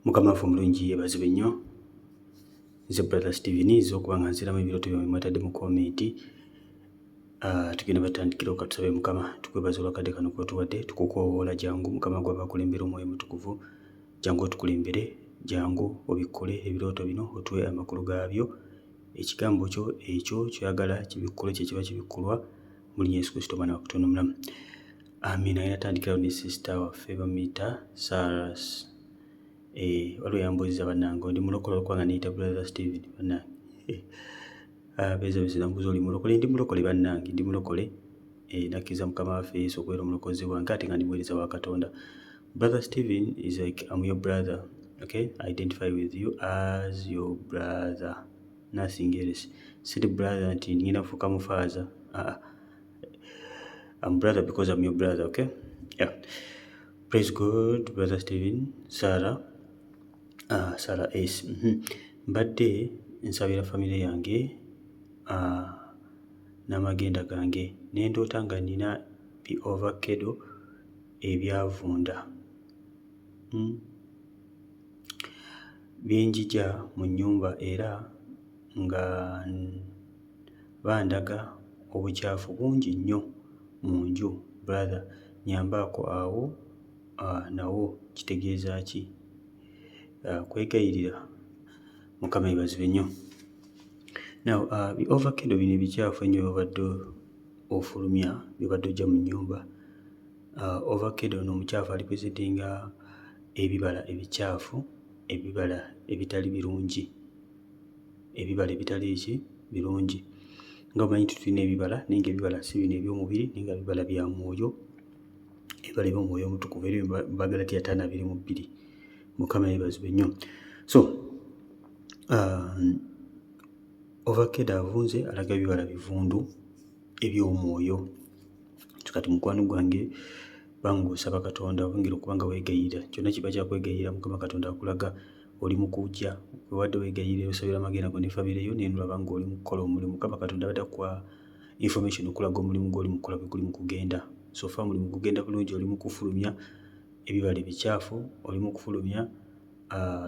Mukama waffe omulungi yeebazibwe nnyo. Nze Brother Steven, nzize okuba nga nziramu ebirooto byammwe mwatadde mu comment. Tugenda batandikirawo, katusabe. Mukama, tukwebaza olwakadde kano kotuwadde. Tukukoowoola, jangu Mukama, gwe abakulembera Omwoyo Mutukuvu, jangu otukulembere, jangu obikkule ebirooto bino, otuwe amakulu gaabyo. Ekigambo kyo ekyo kyoyagala kibikkule, kyekiba kibikkulwa mu linnya Yesu Kristo, omwana wa Katonda omulamu, amiina. Era tandikirawo ne sister waffe bamuyita Saras. Waliwo yambuuziza, bannange, ndi mulokole? Olwokuba nga neyita Brother Steven, bannange, beeza nambuuza, "Oli mulokole?" Ndi mulokole, bannange, ndi mulokole. Nakkiriza Mukama waffe Yesu okubeera omulokozi wange, ate nga ndi muweereza wa Katonda. Brother Steven is like, I'm your brother, okay? I identify with you as your brother, nothing else. Siri brother nti ngenda kufuuka mufaaza. I'm brother because I'm your brother, okay? Yeah. Praise God, Brother Steven. Sarah, Sarah S. Mbadde nsabira famire yange n'amagenda gange, ne ndoota nga nina bi avocado ebyavunda byenjija mu nnyumba, era nga bandaga obukyafu bungi nnyo mu nju. Brother, nyambaako awo, nawo kitegeeza ki? Kwegayirira. Mukama yeebazibwe nnyo. Now, bi avocado bino ebikyafu ennyo by'obadde ofulumya, by'obadde ojja mu nnyumba. Avocado ono omukyafu arepresentinga ebibala ebikyafu, ebibala ebitali birungi, ebibala ebitali ki birungi. Nga omanyi nti tulina ebibala, naye nga ebibala si bino eby'omubiri, naye nga bibala bya mwoyo, ebibala eby'Omwoyo Omutukuvu eri mu Bagalatiya 5:22. Mukama yeebazibwe nnyo. So ovakkedo avunze alaga bibala bivundu eby'omwoyo. Kati mukwano gwange, banga osaba Katonda, wongera okuba nga weegayirira. Kyonna kiba kyakwegayirira. Mukama Katonda akulaga oli mu kujja wewadde weegayirira, osabira amagenda go ne famire yo, naye nolaba ng'oli mu kukola omulimu. Mukama Katonda abadde akuwa information okulaga omulimu gw'oli mu kukola bwe guli mu kugenda. So far omulimu gugenda bulungi. Oli mu kufulumya ebibala ebikyafu, oli mu kufulumya,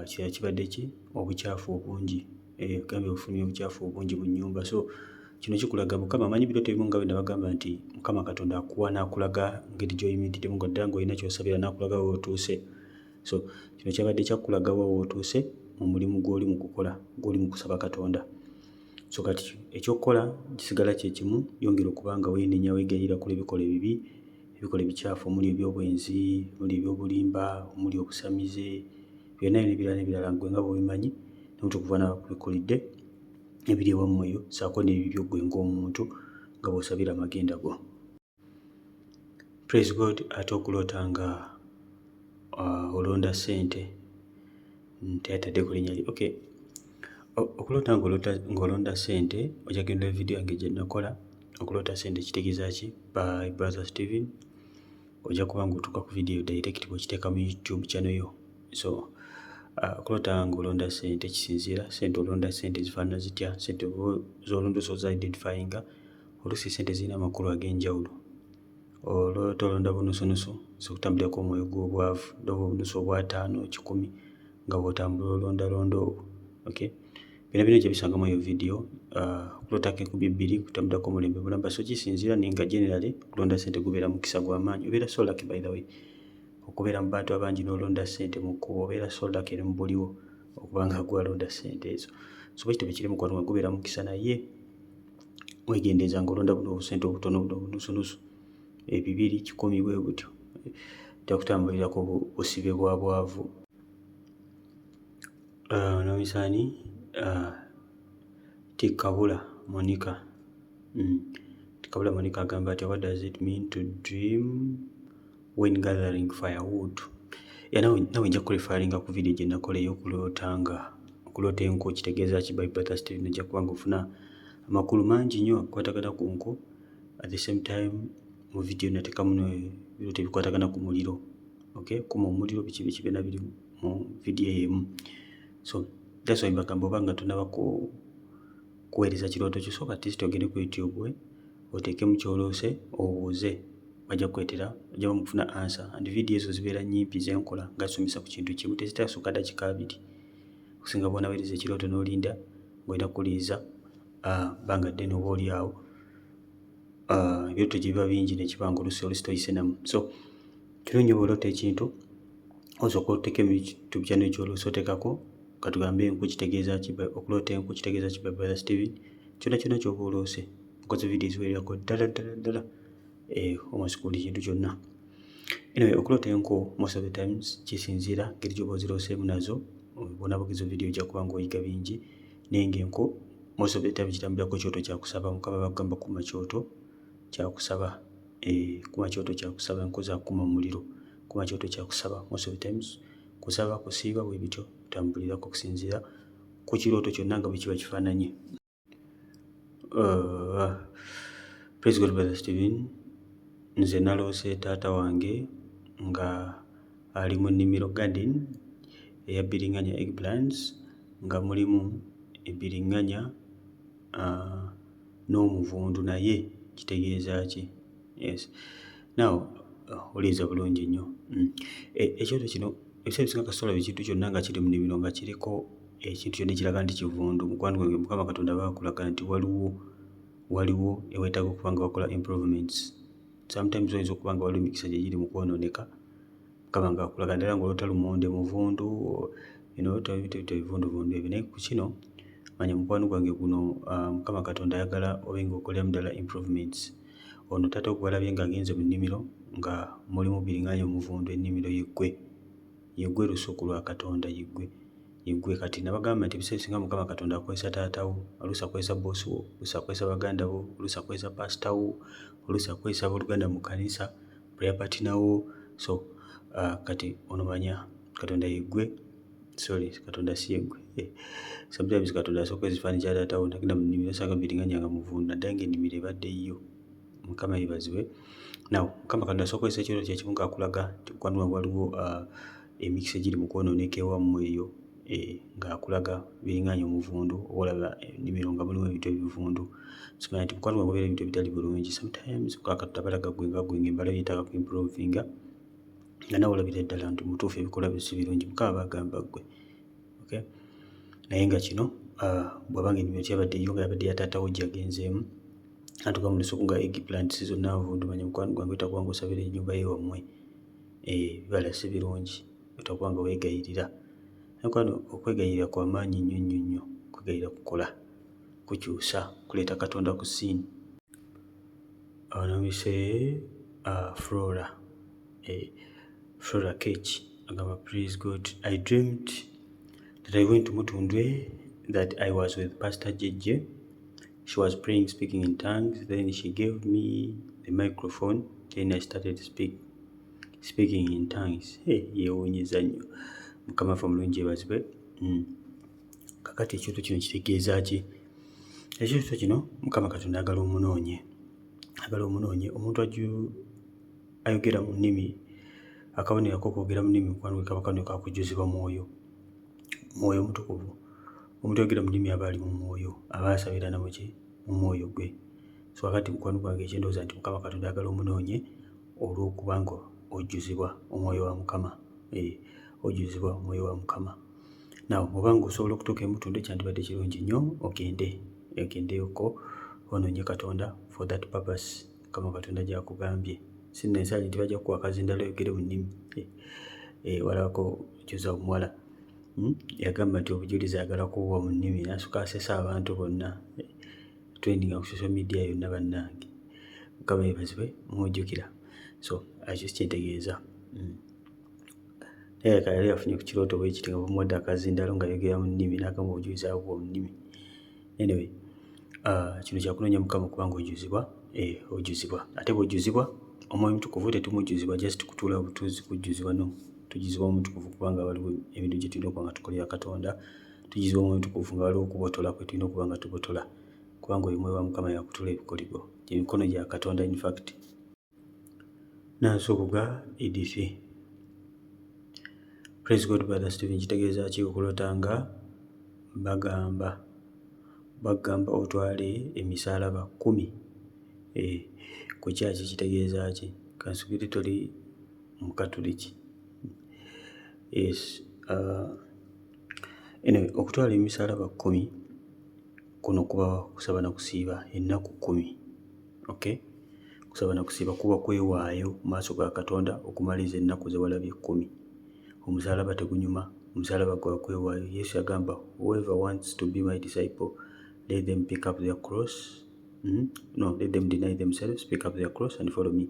kirala kibadde ki? Obukyafu obungi. Gambye ofulumya obukyafu obungi mu nnyumba. So kino kikulaga Mukama amanyi ebirooto ebimu, nga bwe nabagamba nti Mukama Katonda akuwa n'akulaga ngeri gy'oyimiriddemu, nga ddala ng'olina ky'osabira, n'akulaga wa w'otuuse. So kino kyabadde kyakulaga wa w'otuuse mu mulimu gw'oli mu kukola, gw'oli mu kusaba Katonda. So kati ekyokukola kisigala kye kimu: yongera okuba nga weenenya, weegayirira kola ebikolwa ebibi, ebikolwa ebikyafu, omuli ebyobwenzi, omuli ebyobulimba, omuli obusamize, byonna n'ebirala n'ebirala, ggwe nga bw'obimanyi n'Omutukuvu anaakubikkulidde ebiri ewammwe eyo, ssaako n'ebibyo ggwe ng'omuntu nga bw'osabira amagenda go. Praise God. Ate okuloota nga olonda ssente, teyataddeko linnya lye, okay. Okuloota ng'olonda ssente, ojja genda vidiyo yange gye nakola, "Okuloota ssente kitegeeza ki?" by Brother Steven. Ojja kuba ng'otuuka ku vidiyo direct bw'okiteeka mu YouTube channel yo. So okuloota ng'olonda ssente kisinziira ssente olonda ssente zifaanana zitya. Ssente z'olonda osobola identifyinga. Oluusi ssente zirina amakulu ag'enjawulo. Oloota olonda bunusunusu, osobola okutambulirako omwoyo gw'obwavu, ndaba obunusu obw'ataano, 100, nga bw'otambula olondalonda obwo, okay? Byonna byonna ojja bisanga mu eyo vidiyo. Okulootako 2000 kutambulirako omulembe mulamba. So kisinziira, naye nga generally okulonda ssente gubeera mukisa gw'amaanyi. Obeera so lucky, by the way, okubeera mu bantu abangi n'olonda ssente mu kkubo. Obeera so lucky ne mu buliwo okuba nga ggwe alonda ssente ezo. So bwe kityo bwe kiri, mukwano gwange, gubeera mukisa, naye weegendereza ng'olonda buno obusente obutono, buno obunusunusu, ebibiri, 100, bwe butyo, ojja kutambulirako busibe bwa bwavu. Nomisaani Tikabula Monica, Tikabula Monica agamba ati, "What does it mean to dream when gathering firewood?" Nawe nja kureferringa ku video gye nakola ey'okuloota nga okuloota enku kitegeeza ki by Brother Steven. Ojja kuba nga ofuna amakulu mangi nnyo agakwatagana ku nku. At the same time, mu video nateekamu ebirooto ebikwatagana ku muliro, okay, kuma omuliro, biki biki, byonna biri mu video eyo emu. So that's why mbagamba, oba nga tonaba kuweereza kirooto kyo, sooka at least ogende ku YouTube oteekemu ky'oloose, obuuze. Bajja kukuleetera, ojja ba mukufuna answer. And video ezo zibeera nnyimpi zenkola nga zisomesa ku kintu kimu, tezitasukka dakiika 20, okusinga bw'onaaweereza ekirooto n'olinda ng'olina kukuliriza bbanga ddene oba oli awo ebirooto gye biba bingi ne kiba nga oluusi toyise namu. So kirungi nnyo bw'oloota ekintu osooka oteeke mu YouTube channel ky'oloose oteekako, katugambe enku kitegeeza ki, okuloota enku kitegeeza ki by Brother Steven. Kyonna kyonna ky'oba oloose nkoze video eziwererako ddala ddala ddala almost ku buli kintu kyonna. Anyway, okuloota enku most of the times kisinziira ngeri gy'oba ozirooseemu nazo. Bw'onaaba ogenze video ojja kuba ng'oyiga bingi, naye ng'enku most of the time kitambulirako kyoto kya kusaba. Mukama bagamba kuma kyoto kya kusaba, kuma kyoto kya kusaba, enku za kukuma muliro, kuma kyoto kya kusaba. Most of the times kusaba, kusiiba, bwe bityo bitambulirako okusinziira ku kirooto kyonna nga bwe kiba kifaananye. Praise God, Brother Steven. Nze naloose taata wange nga ali mu nnimiro, garden eya bbiringanya, eggplants, nga mulimu ebbiriŋŋanya n'omuvundu, naye kitegeeza ki? Yes. Now wuliriza bulungi nnyo. Ekyoto kino ebiseera ebisinga kasita olaba ekintu kyonna nga kiri mu nnimiro nga kiriko ekintu kyonna ekiraga nti kivundu, mukwano gwange, Mukama Katonda aba akulaga nti waliwo eweetaaga okuba nga wakola improvements. Sometimes oyinza okuba nga waliwo emikisa gye giri mu kwonooneka, Mukama ng'akulaga, naddala ng'oloota lumonde muvundu, ebivunduvundu ebyo. Naye ku kino manya, mukwano gwange, guno Mukama Katonda ayagala obe ng'okoleramu ddala improvements. Ono taata wo gw'olabye ng'agenze mu nnimiro nga mulimu bbiringanya omuvundu, ennimiro ye ggwe, ye ggwe lusuku lwa Katonda, ye ggwe, ye ggwe. Kati nabagamba nti ebiseera ebisinga Mukama Katonda akozesa taata wo, oluusi akozesa boss wo, oluusi akozesa baganda bo, oluusi akozesa paasita wo, oluusi akozesa abooluganda mu kkanisa, prayer partner wo. So kati ono manya Katonda ye ggwe, sorry, Katonda si ye ggwe. Sometimes Katonda asooka okukozesa ekifaananyi kya taata wo n'agenda mu nnimiro n'asanga bbiringanya nga muvundu, naddala ng'ennimiro ebadde yiyo. Mukama yeebazibwe. Now Mukama Katonda asooka okukozesa ekirooto kye kimu ng'akulaga nti mukwano gwange waliwo emikisa egiri mu kwonooneka ewammwe eyo, ng'akulaga bbiringanya omuvundu oba olaba ennimiro nga mulimu ebintu ebivundu. Kimanya nti mukwano gwange wabeerawo ebintu ebitali bulungi. Sometimes Mukama Katonda balaga ggwe nga ggwe ng'embala yo yeetaaga ku improvinga, nga naawe olabira ddala nti mutuufu ebikolwa byo si birungi. Mukama aba agamba ggwe, okay? Naye nga kino bw'aba ng'ennimiro teyabadde yiyo, nga yabadde ya taata wo gy'agenzeemu, atuuka mu lusuku nga eggplants zonna nvundu, manya mukwano gwange weetaaga okuba ng'osabira ennyumba y'ewammwe, ebibala si birungi, weetaaga okuba nga weegayirira. Mukwano, okwegayirira kwa maanyi nnyo nnyo nnyo. Okwegayirira kukola, kukyusa, kuleeta Katonda ku scene. Ono mise Flora, Flora Cage agamba, "Praise God, I dreamed that I went to Mutundwe, that I was with Pastor JJ. She was praying, speaking in tongues. Then she gave me the microphone. Then I started speaking in tongues." Hey, yeewuunyizza nnyo. Mukama waffe omulungi yeebazibwe. Kakati ekyoto kino kitegeeza ki? Ekyoto kino Mukama Katonda ayagala omunoonye, ayagala omunoonye. Omuntu ayogera mu nnimi, akabonero ak'okwogera mu nnimi, mukwano gwe, kaba kabonero ka kujjuzibwa mwoyo, Mwoyo Mutukuvu. Omuntu ayogera mu nnimi aba ali mu mwoyo, aba asabira na muki? Mu mwoyo gwe. So kakati mukwano gwange, ekyendowooza nti Mukama Katonda ayagala omunoonye olw'okuba nga ojjuzibwa omwoyo wa Mukama, ojjuzibwa omwoyo wa Mukama. Now bw'oba ng'osobola okutuuka e Mutundwe, kyandibadde kirungi nnyo ogende, ogendeyoko onoonye Katonda for that purpose Mukama Katonda gy'akugambye. Si necessarily nti bajja kukuwa akazindalo oyogere mu nnimi. Walabako juzi omuwala yagamba nti obujulizi ayagala kubuwa mu nnimi, n'asooka asesa abantu bonna, trending ku social media yonna. Bannange, Mukama yeebazibwe, mujjukira. So ekyo si kyentegeeza. Naye alabika yali afunye ku kirooto bwe kiti nga bamuwadde akazindalo ng'ayogera mu nnimi, n'agamba obujulizi abuwa mu nnimi. Anyway, kino kyakunoonya Mukama kubanga ojjuzibwa, ojjuzibwa. Ate bw'ojjuzibwa Omwoyo Omutukuvu, tetumujjuzibwa just kutuula butuuzi kujjuzibwa, no. Tujjuzibwa Omwoyo Omutukuvu kubanga waliwo ebintu gye tulina okuba nga tukolera Katonda. Tujjuzibwa Omwoyo Omutukuvu nga waliwo okubotola kwe tulina okuba nga tubotola, kubanga oyo Mwoyo wa Mukama y'akutula ebikoligo, gy'emikono gya Katonda in fact. Nansubuga Edith. "Praise God, Brother Steven, kitegeeza ki okuloota nga bagamba otwale emisaalaba 10 ku kyaki? Kitegeeza ki?" Kansubire toli Mukatuliki. Yes. Anyway, okutwala emisaalaba 10 kuno kuba kusaba na kusiiba ennaku 10. Okay? Kusaba na kusiiba kuba kwewaayo mu maaso ga Katonda okumaliza ennaku ze walabye 10. Omusaalaba tegunyuma, omusaalaba gwa kwewaayo. Yesu yagamba, "Whoever wants to be my disciple, let them pick up their cross." No, let them deny themselves, pick up their cross and follow me.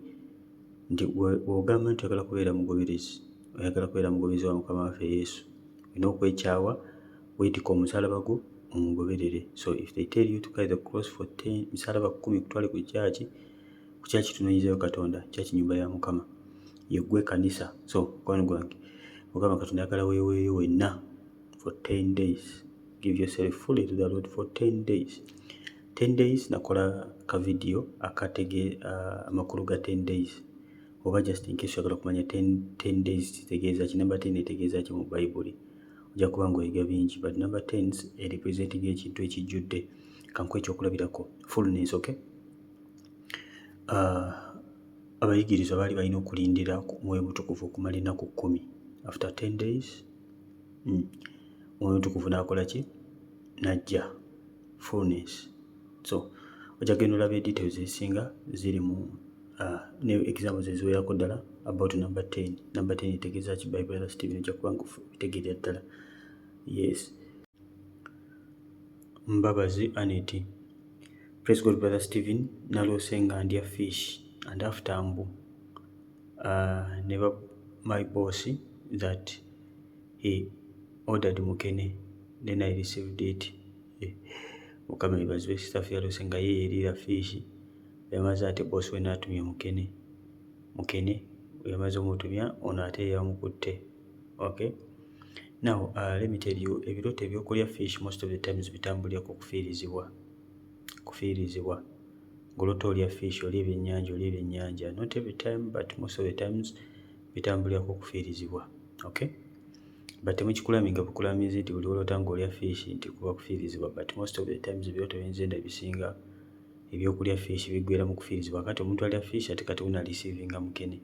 Nti bw'ogamba nti oyagala kubeera mugoberezi, oyagala kubeera mugoberezi wa Mukama waffe Yesu, olina okwekyawa, weetika omusaalaba gwo omugoberere. So if they tell you to carry the cross for 10, misalaba 10, kutwale ku kyaki, ku kyaki tunoonyezayo Katonda. Kyaki nyumba ya Mukama, yeggwe kanisa. So mukwano gwange, Mukama Katonda ayagala weeweeyo wenna for 10 days. Give yourself fully to the Lord for 10 days. 10 days, nakola ka video akatege amakulu ga 10 days, oba just in case oyagala okumanya 10 days kitegeeza ki, number 10 etegeeza ki mu Bayibuli, ojja kuba ng'oyiga bingi. But number 10 erepresenting ekintu ekijjudde. Kankuwe ekyokulabirako, fullness, okay? Abayigirizwa baali balina okulindira Omwoyo Mutukuvu okumala ennaku 10. After 10 days, Omwoyo Mutukuvu n'akola ki? N'ajja, fullness. So ojja genda olaba details ezisinga ziri mu ne examples eziwerako ddala about number 10. Number 10 etegeeza ki by Brother Steven, ojja kuba nga obitegeerera ddala. Yes. Mbabazi Aneti, "Praise God, Brother Steven. Naloose nga ndya fish and after mbu ne my boss that he ordered mukene, then I received it." Eh, Mukama yeebazibwe. Sister yaloose nga ye yeeriira fish, yamaze ate boss we n'atumya mukene. Mukene yamaze omutumya ono ate yamukutte. Okay, now let me tell you, ebirooto ebyokulya fish most of the times bitambulira ku kufiirizibwa. Kufiirizibwa, ng'oloota olya fish, olya ebyennyanja, olya ebyennyanja, not every time but most of the times bitambulirako okufiirizibwa, okay? But temukikulaminga bukulamizi nti buli lw'oloota ng'olya fish nti kuba kufiirizibwa, but most of the times ebirooto bye nze bisinga ebyokulya fish biggweera mu kufiirizibwa. Kati omuntu alya fish ate kati wuno areceivinga mukene,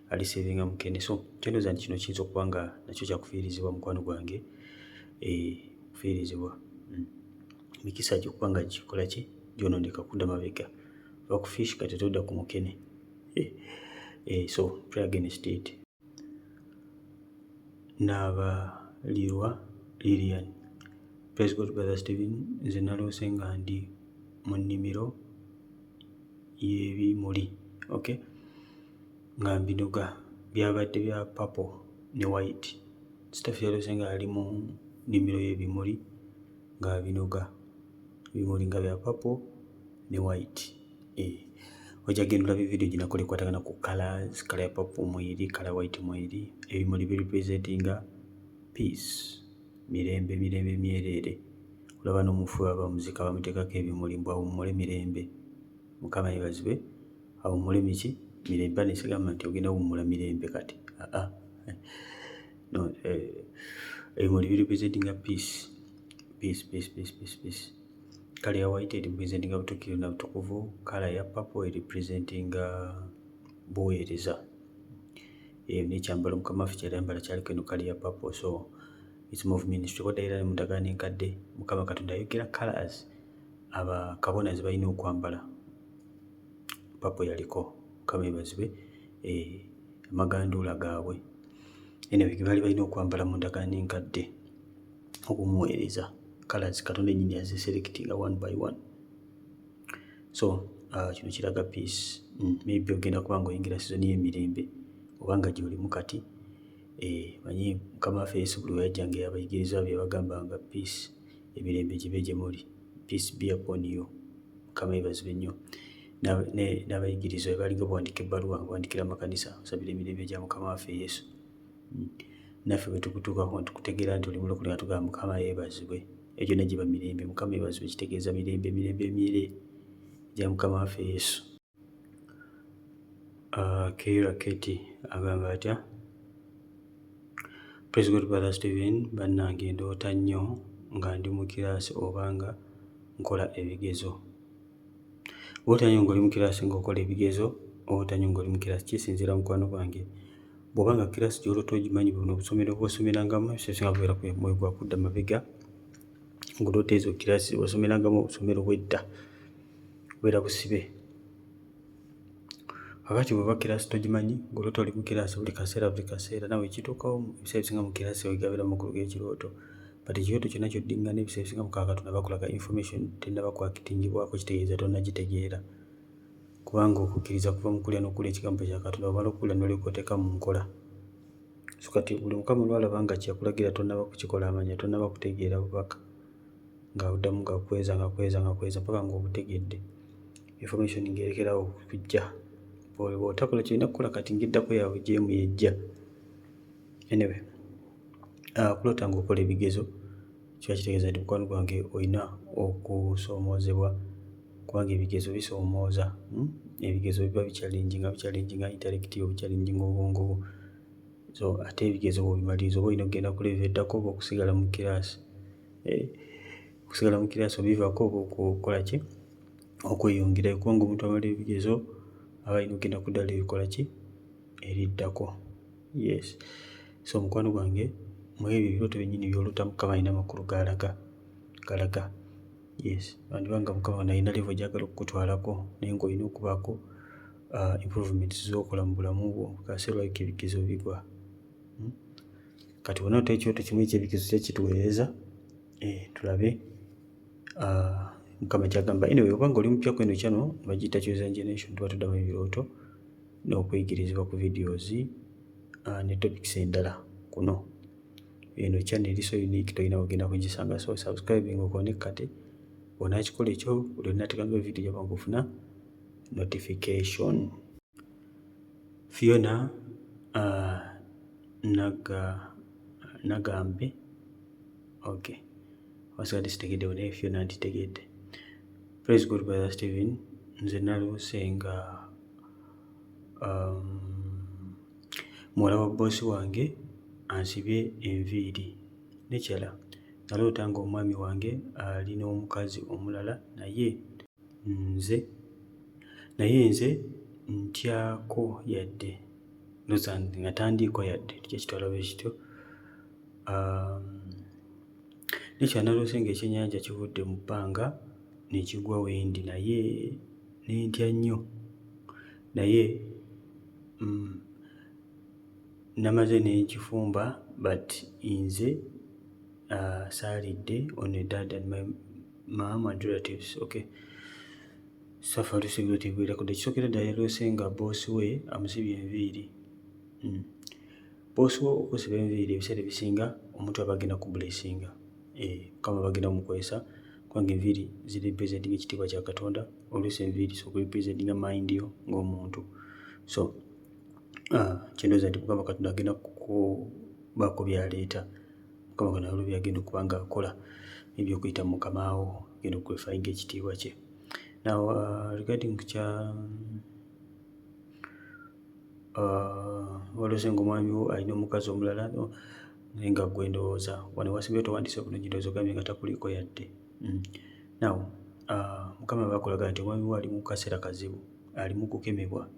Areceivinga mukene. So kyendowooza nti kino kiyinza okuba nga nakyo kyakufiirizibwa, mukwano gwange, kufiirizibwa. Mikisa gyo okuba nga gikola ki? Gyonooneka kudda mabega. Va ku fish kati todda ku mukene. So pray against it. Naabalirwa Lilian, "Praise God, Brother Steven. Nze naloose nga ndi mu nnimiro y'ebimuli, okay, nga mbinoga, byabadde bya purple ne white." Sister yaloose nga ali mu nnimiro y'ebimuli ng'abinoga, ebimuli nga bya purple ne white. Ojja genda olabe video gye nakola ekwatagana ku colors, color ya purple mweri, color white mweri. Ebimuli birepresentinga peace, mirembe, mirembe myereere. Olaba n'omufu bw'aba bamuziika bamuteekako ebimuli mbu awummule mirembe. Mukama yeebazibwe, awummule miki? Mirembe. Bane sigamba nti ogenda wummula mirembe kati, aa, no. Ebimuli birepresentinga peace, peace, peace, peace, peace, peace. Color ya white erepresentinga butuukirivu na butukuvu. Color ya purple erepresentinga buweereza. Eyo n'ekyambalo Mukama waffe kye yayambala kyaliko eno color ya purple, so it's more of ministry. Odda era ne mu Ndagaano Enkadde, Mukama Katonda ayogera colors abakabona ze balina okwambala, purple yaliko. Mukama yeebazibwe. Amaganduula gaabwe, anyway, ge baali balina okwambala mu Ndagaano Enkadde okumuweereza, colors Katonda yennyini yaziselectinga one by one. So kino kiraga peace. Maybe ogenda kuba nga oyingira season y'emirembe oba nga gy'olimu kati. Manyi Mukama waffe Yesu buli lwe yajjanga abayigirizwa be yabagambanga, "Peace, emirembe gibe gye muli, peace be upon you." Mukama yeebazibwe nnyo. N'abayigirizwa bwe baalinga bawandiika ebbaluwa nga bawandiikira amakanisa, osabira emirembe gya Mukama waffe Yesu. Naffe bwe tukutuukako nga tukutegeera nti oli mulokole nga tugamba, "Mukama yeebazibwe." Egyo gyonna giba mirembe. Mukama yeebazibwe kitegeeza mirembe, mirembe emyere gya Mukama waffe Yesu. Keira Keti agamba atya? "Praise God, Brother Steven. Bannange, ndoota nnyo nga ndi mu kiraasi oba nga nkola ebigezo." Bw'otoota nnyo ng'oli mu kiraasi ng'okola ebigezo, Oloota nnyo ng'oli mu kiraasi. Kisinziira, mukwano gwange, bw'oba nga kiraasi gy'oloota ogimanyi, buno obusomero bw'osomerangamu ebiseera bubeera mwoyo gwa kudda mabega, ng'oloota ezo kiraasi wasomerangamu, obusomero bw'edda bubeera busibe. Kakati bw'oba kiraasi togimanyi, ng'oloota oli mu kiraasi buli kaseera, buli kaseera, nawe kituukawo. Ebiseera ebisinga mu kiraasi wegabeera mu makulu g'ekirooto, but ekirooto kyonna ky'oddiŋŋana, ebiseera ebisinga Mukama Katonda bakulaga information tennaba kwakitingibwako, kitegeeza tonnagitegeera, kubanga okukkiriza kuva mu kulya n'okulya ekigambo kya Katonda. Bw'omala okuwulira n'olyoka oteeka mu nkola. So kati buli Mukama lw'alaba nga kyeyakulagira tonnaba kukikola, amanya tonnaba kutegeera bubaka, ng'oddamu ng'akweza, ng'akweza, ng'akweza paka ng'obutegedde, information ng'erekerawo okujja. Bw'otakola ky'olina kukola kati, ng'eddako yaabwe gyemu yejja. Anyway, okuloota ng'okola ebigezo kiba kitegeeza nti, mukwano gwange, olina okusoomoozebwa, kubanga ebigezo bisoomooza. Ebigezo biba bichallenginga, bichallenginga intellect yo, bichallenginga obwongo bwo. So ate ebigezo bw'obimaliriza, oba olina okugenda ku level eddako oba okusigala mu kiraasi, okusigala mu kiraasi obivaako oba okukola ki, okweyongerayo, kubanga omuntu amala ebigezo aba alina okugenda ku ddaala erikola ki, eriddako. Yes, so mukwano gwange, mu ebyo ebirooto byennyini by'oloota, Mukama alina amakulu g'alaga galaga. Yes, wandiba nga Mukama alina level gy'ayagala okukutwalako, naye ng'olina okubaako improvements z'okola mu bulamu bwo. Kaseera olabika ebigezo bigwa. Kati wonna ate ekirooto kimu ekyebigezo kyakituweereza, tulabe Mukama kyagamba. Anyway, oba nga oli mupya ku eno channel, bagiyita Chosen Generation, tuba tuddamu ebirooto n'okuyigirizibwa ku videos ne topics endala kuno. Eno channel eri so unique, tolina wogenda kugisanga, so subscribing okone kati bw'onaakikola ekyo, buli lwenateekanga video gyaba ng'ofuna notification. Fiona Nagambe, okay, wasigadde sitegeddewo, naye Fiona ntitegedde. Praise God, Brother Stephen. Nze naloose nga muwala wa bboosi wange ansibye enviiri. Nekyala naloota nga omwami wange ali n'omukazi omulala, naye nze ntyako yadde ndowooza nga tandiiko yadde, tujja kitwala bwe kityo. Nekyala naloose ng'ekyennyanja kivudde mu bbanga ne kigwa wendi, naye ne ntya nnyo, naye namaze ne nkifumba, but nze saalidde, only dad and my mom and relatives. Okay, safa oluusi ebirooto ebiwerako dda. Ekisookera ddala, yaloose nga bboosi we amusibye enviiri. Bboosi wo okusiba enviiri, ebiseera ebisinga omuntu aba agenda kublessinga, Mukama aba agenda mukwesa, kubanga enviiri zirepresentinga ekitiibwa kya Katonda. Oluusi enviiri so okurepresentinga mind yo ng'omuntu. So kyendowooza nti Mukama Katonda agenda kubaako byaleeta. Mukama Katonda waliwo byagenda okuba nga akola ebyokuyita mu mukamaawo, agenda okuglorifyinga ekitiibwa kye. Now, regarding kya waloose ng'omwami wo alina omukazi omulala, naye nga ggwe ndowooza wano wasimbye towandiise bulungi, ndowooza ogambye nga takuliiko yadde. Now, Mukama aba akulaga nti omwami wo ali mu kaseera kazibu, ali mu kukemebwa.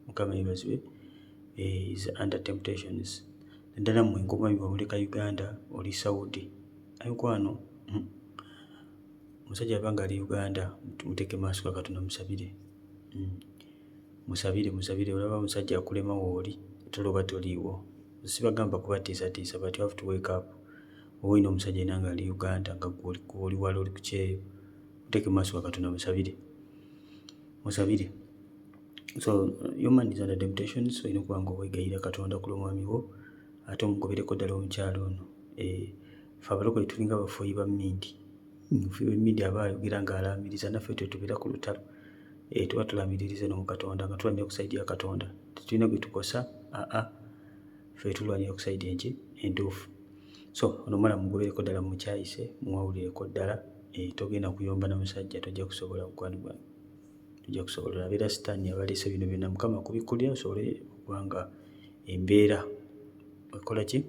Mukama yeebazibwe, is under temptations, naddala mmwe ng'omwami bw'amuleka Uganda, oli Saudi. Ayi mukwano, omusajja aba nga ali Uganda, muteeke maaso ga Katonda, musabire. Musabire, musabire. Olaba omusajja akulema wooli toloba toliiwo, sibagamba kubatiisatiisa, but you have to wake up. Oba olina omusajja yena nga ali Uganda, nga gwe oli wala, oli ku kyeyo, muteeke mu maaso ga Katonda, musabire, musabire. So your man is under temptations, olina okuba nga oweegayirira Katonda ku lw'omwami wo, ate omugobereko ddala omukyala ono. Ffe abalokole tulinga abafuuyi ba mmindi. Omufuuyi w'emmindi aba ayogera ng'alaamiriza, naffe tetubeera ku lutalo, tuba tulaamiririza eno mu Katonda, nga tulwanira ku side ya Katonda, tetulina gwe tukosa. Aa, ffe tulwanira ku side enki entuufu. So ono omwana mugobereko ddala, mukyayise, muwawulireko ddala. Togenda kuyomba na musajja, tojja kusobola, mukwano gwange, tojja kusobola. Abeera sitaani abaleese bino byonna. Mukama akubikkulira osobole okuba nga embeera ekola ki,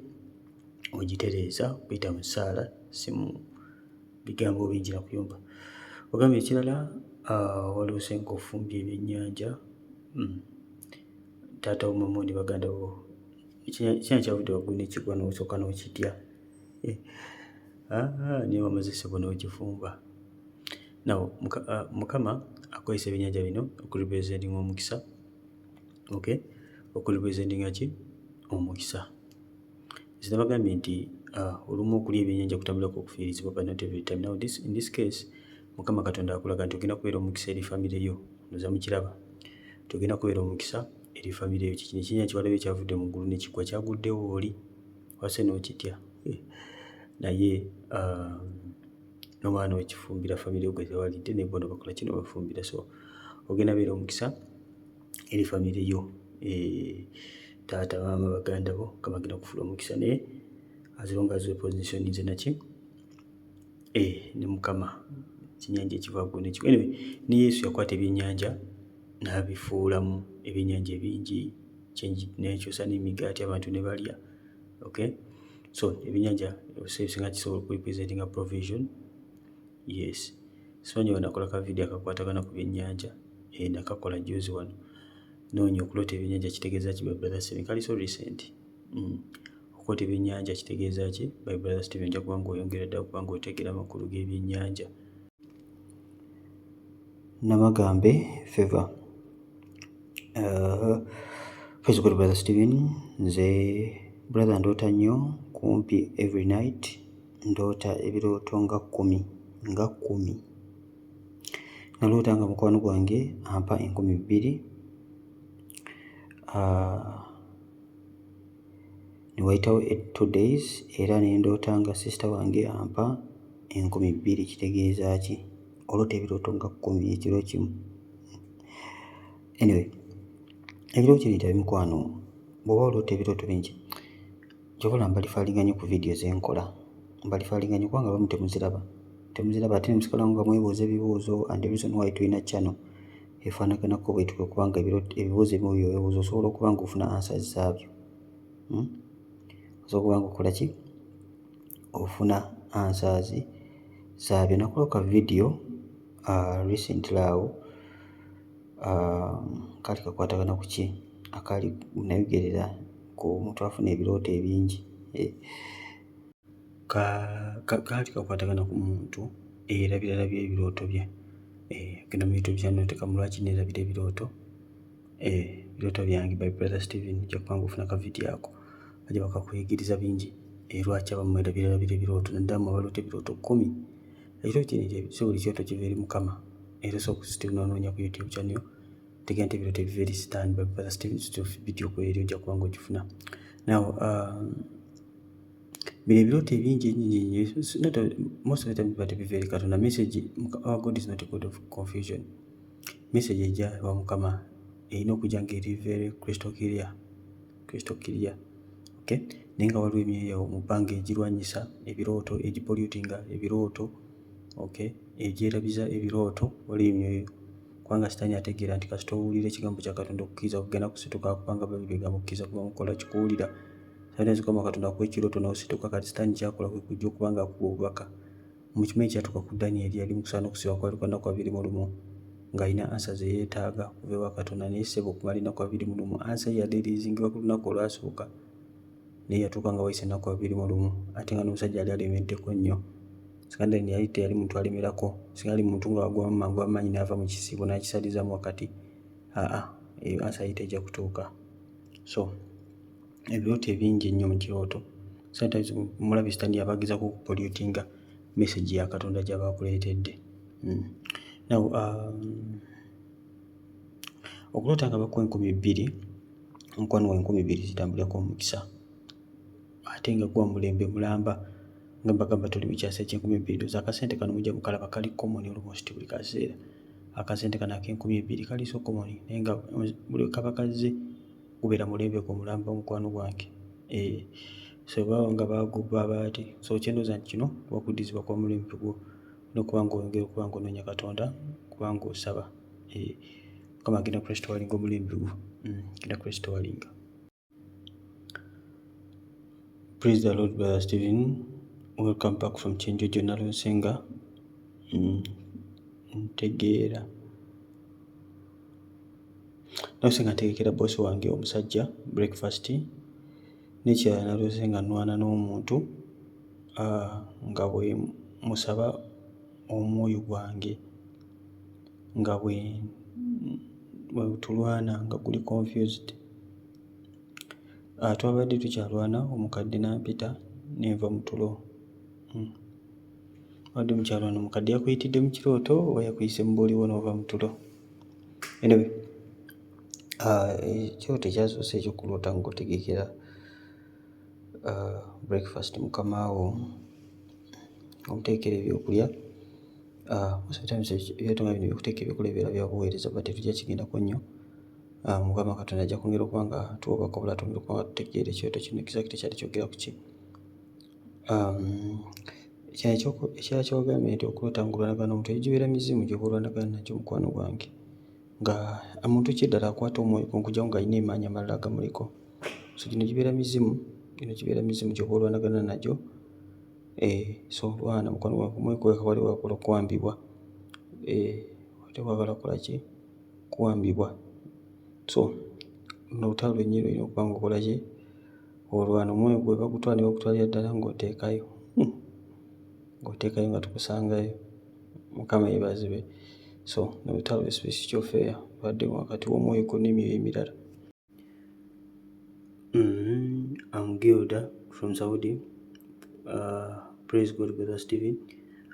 ogitereeza okuyita mu ssaala, si mu bigambo bingi na kuyomba. Ogambye ekirala, waloose ng'ofumbye ebyennyanja. Taata wo, mama wo ne baganda bo, ekyenyanja kyavudde waggulu nekigwa n'osooka n'okitya. Ah, naye wamaze, ssebo, n'okifumba. Now Mukama akozesa ebyennyanja bino okurepresentinga omukisa, okay, okurepresentinga ki? Omukisa. Nze nabagambye nti olumu okulya ebyennyanja kutambulako okufiirizibwa, but not every time. Now in this case, Mukama Katonda akulaga nti ogenda kubeera omukisa eri famire yo. Ndoza mukiraba nti ogenda kubeera omukisa eri famire yo. Kikino ekyennyanja kiwalabye kyavudde mu ggulu nekigwa, kyaguddewo oli wase n'okitya, naye nomala n'okifumbira famire yo gwe tewalidde, naye bo nebakola ki? Nobafumbira. So ogenda beera omukisa eri famire yo, taata, maama, baganda bo. Mukama agenda kufuula omukisa, naye as long as wepositioninze naki ne Mukama. Ekyennyanja ekiva waggulu nekigwa. Anyway, ne Yesu yakwata ebyennyanja n'abifuulamu ebyennyanja ebingi, nekyusa n'emigaati, abantu ne balya. Okay, so ebyennyanja ebisinga kisobola okurepresentinga provision. Yes, simanyi oba nakola ka video akakwatagana ku byennyanja, nakakola juzi wano. Noonya okuloota ebyennyanja kitegeeza ki by Brother Steven. Kali so recent. Okuloota ebyennyanja kitegeeza ki by Brother Steven. Nja kuba nga oyongera ddala okuba nga otegeera amakulu g'ebyennyanja. Namagambe Favor. Praise God, Brother Steven. Nze brother ndoota nnyo, kumpi every night ndoota ebirooto nga 10 nga 10. Naloota nga mukwano gwange ampa 2000, ne wayitawo 2 days era ne ndoota nga sister wange ampa 2000. Kitegeeza ki? Oloota ebirooto nga 10 ekiro kimu. Anyway, ebirooto kino nti mikwano, bw'oba oloota ebirooto bingi, kyova mbareferringa nnyo ku vidiyo zenkola. Mbareferringa nnyo kubanga abamu temuziraba, temuziraba, ate nemusigala nga mwebuuza ebibuuzo. And the reason why tulina channel efaanaganako bwetyo kwe kubanga ebibuuzo ebimu byeweebuuza osobola okuba nga ofuna answers zaabyo, Osobola okuba nga okola ki? Ofuna answers zaabyo. Nakola ka video recently awo, kaali kakwatagana ku ki akaali nayogerera ku muntu afuna ebirooto ebingi. Kaali kakwatagana ku muntu eyerabirarabira ebirooto bye. Genda mu YouTube channel, oteekamu "Lwaki neerabira ebirooto byange" by Brother Steven, ojja kuba nga ofuna ka video ako, bajja bakakuyigiriza bingi, lwaki abamu mwerabirarabira ebirooto, naddala mmwe abaloota ebirooto 10. Ekirooto kino, si buli kirooto kiva eri Mukama. Era osobola n'onoonya ku YouTube channel yo, tegeera nti "Ebirooto ebiva eri Sitaani" by Brother Steven, video kweri, ojja kuba nga ogifuna. Now bino ebirooto ebingi ennyo, most of the time biba tebiva eri Katonda. Message, our God is not a God of confusion. Message ejja ewa Mukama erina okujja ng'eri very crystal clear, crystal clear, okay? Naye nga waliwo emyoyo mu bbanga egirwanyisa ebirooto, egipollutinga ebirooto, okay, egyerabiza ebirooto. Waliwo emyoyo, kubanga Sitaani ategeera nti kasita owulira ekigambo kya Katonda, okukkiriza kugenda kusituka, kubanga Bayibuli egamba okukkiriza kuba mukola kikuwulira. Sometimes Mukama Katonda akuwa ekirooto n'osituka. Kati Sitaani kyakola kwe kujja okuba nga akuwa obubaka. Mukimanyi kyatuuka ku Danyeri, yali mu kusaana okusibwa kwali kwa nnaku 21, ng'alina answer ze yeetaaga okuva ewa Katonda. Naye ssebo, okumala ennaku 21, answer ye yaleeriizingibwa ku lunaku olwasooka, naye yatuuka nga wayise ennaku 21, ate nga n'omusajja yali alemeddeko nnyo. Singa Danyeri yali teyali muntu alemerako, singa yali muntu nga wagwamu mangu amaanyi n'ava mu kisiibo n'akisalizaamu wakati, aa, eyo answer ye tejja kutuuka. So ebirooto ebingi ennyo mu kirooto, sometimes mulabe Sitaani aba agezaako okupollutinga message ya Katonda gy'aba akuleetedde. Now okuloota nga bakuwa 2000, omukwano gwange, 2000 zitambulirako omukisa, ate nga gwa mulembe mulamba. Nga mbagamba, tuli mu kyasa eky'enkumi bbiri. Ndowooza akasente kano mujja mukalaba kali common almost buli kaseera. Akasente kano ak'enkumi 20 kali so common, naye nga buli kaba kazze gubeera mulembe gwo mulamba, mukwano gwange. So baba nga bagubba baati. So kyendowooza nti kino kuba kuddizibwa kwa mulembe gwo, n'okuba nga oyongera okuba nga onoonya Katonda, kubanga osaba. Mukama agenda kurestoringa omulembe gwo, agenda kurestoringa. Praise the Lord, Brother Stephen. Welcome back from Kyenjojo. Naloose nga ntegeera. Naloose nga ntegekera boss wange omusajja breakfast. N'ekirala, naloose nga nnwana n'omuntu nga bwe musaba omwoyo gwange, nga bwe tulwana nga guli confused. Twabadde tukyalwana, omukadde n'ampita nenva mu tulo. Obadde mukyalwana, omukadde yakuyitidde mu kirooto oba yakuyise mu buliwo n'ova mu tulo? Anyway, ekirooto ekyasoose ekyokuloota ng'otegekera breakfast mukama wo, omuteekera ebyokulya, most of the times ebirooto nga bino ebyokuteeka ebyokulya bibeera bya buweereza, but tetujja kigendako nnyo. Mukama Katonda ajja kwongera okuba nga atuwa obubaka obulala, twongere okuba nga tutegeera ekirooto kino exactly kyali kyogera ku ki. Ekirala ky'ogambye nti okuloota ng'olwanagana n'omuntu, egyo gibeera mizimu gy'oba olwanagana nagyo, mukwano gwange, nga muntu ki ddala akwata omwoyo gwo n'okuggyawo ng'alina emaanyi amalala agamuliko. So gino gibeera mizimu, gino gibeera mizimu gy'oba olwanagana nagyo. So lwana, mukwano gwange, omwoyo gulabika wali gwagala okuwambibwa, ate gwagala kukola ki? Kuwambibwa. So luno lutalo lwennyini lw'olina okuba ng'okola ki? Olwana. Omwoyo gwe bagutwala ne bagutwalira ddala ng'oteekayo, ng'oteekayo nga tukusangayo. Mukama yeebazibwe. So olutalo lwe spiritual warfare lubadde wakati w'omwoyo gwo n'emyoyo emirala. I'm Gilda from Saudi. Praise God, Brother Stephen.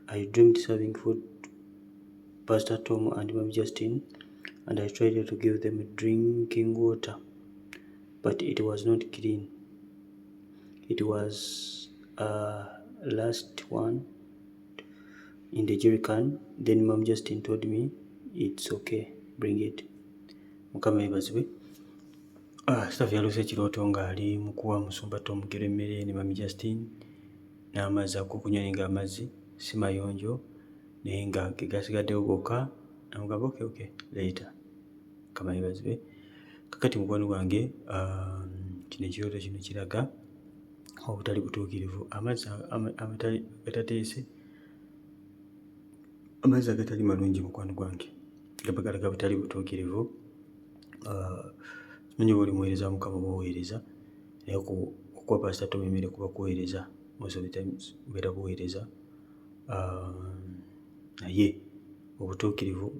I dreamed serving food Pastor Tom and Mom Justin, and I tried to give them drinking water, but it was not clean. It was last one in the jerrycan. Then Mom Justin told me it's okay, bring it. Mukama yeebazibwe. Staff yaloose ekirooto ng'ali mu kuwa musumba Tom Gero emmere ne Mami Justin n'amazzi ag'okunywa, naye ng'amazzi si mayonjo, naye nga ge gasigaddewo gokka. Namugamba, Okay, leeta." Mukama yeebazibwe. Kakati mukwano gwange, kino ekirooto kino kiraga obutali butuukirivu. Amazzi agatateese, amazzi agatali malungi, mukwano gwange, gaba galaga butali butuukirivu. Simanyi oba oli muweereza wa Mukama oba oweereza, naye okuwa Pasita Tom emmere kuba kuweereza. Most of the times bubeera buweereza, naye obutuukirivu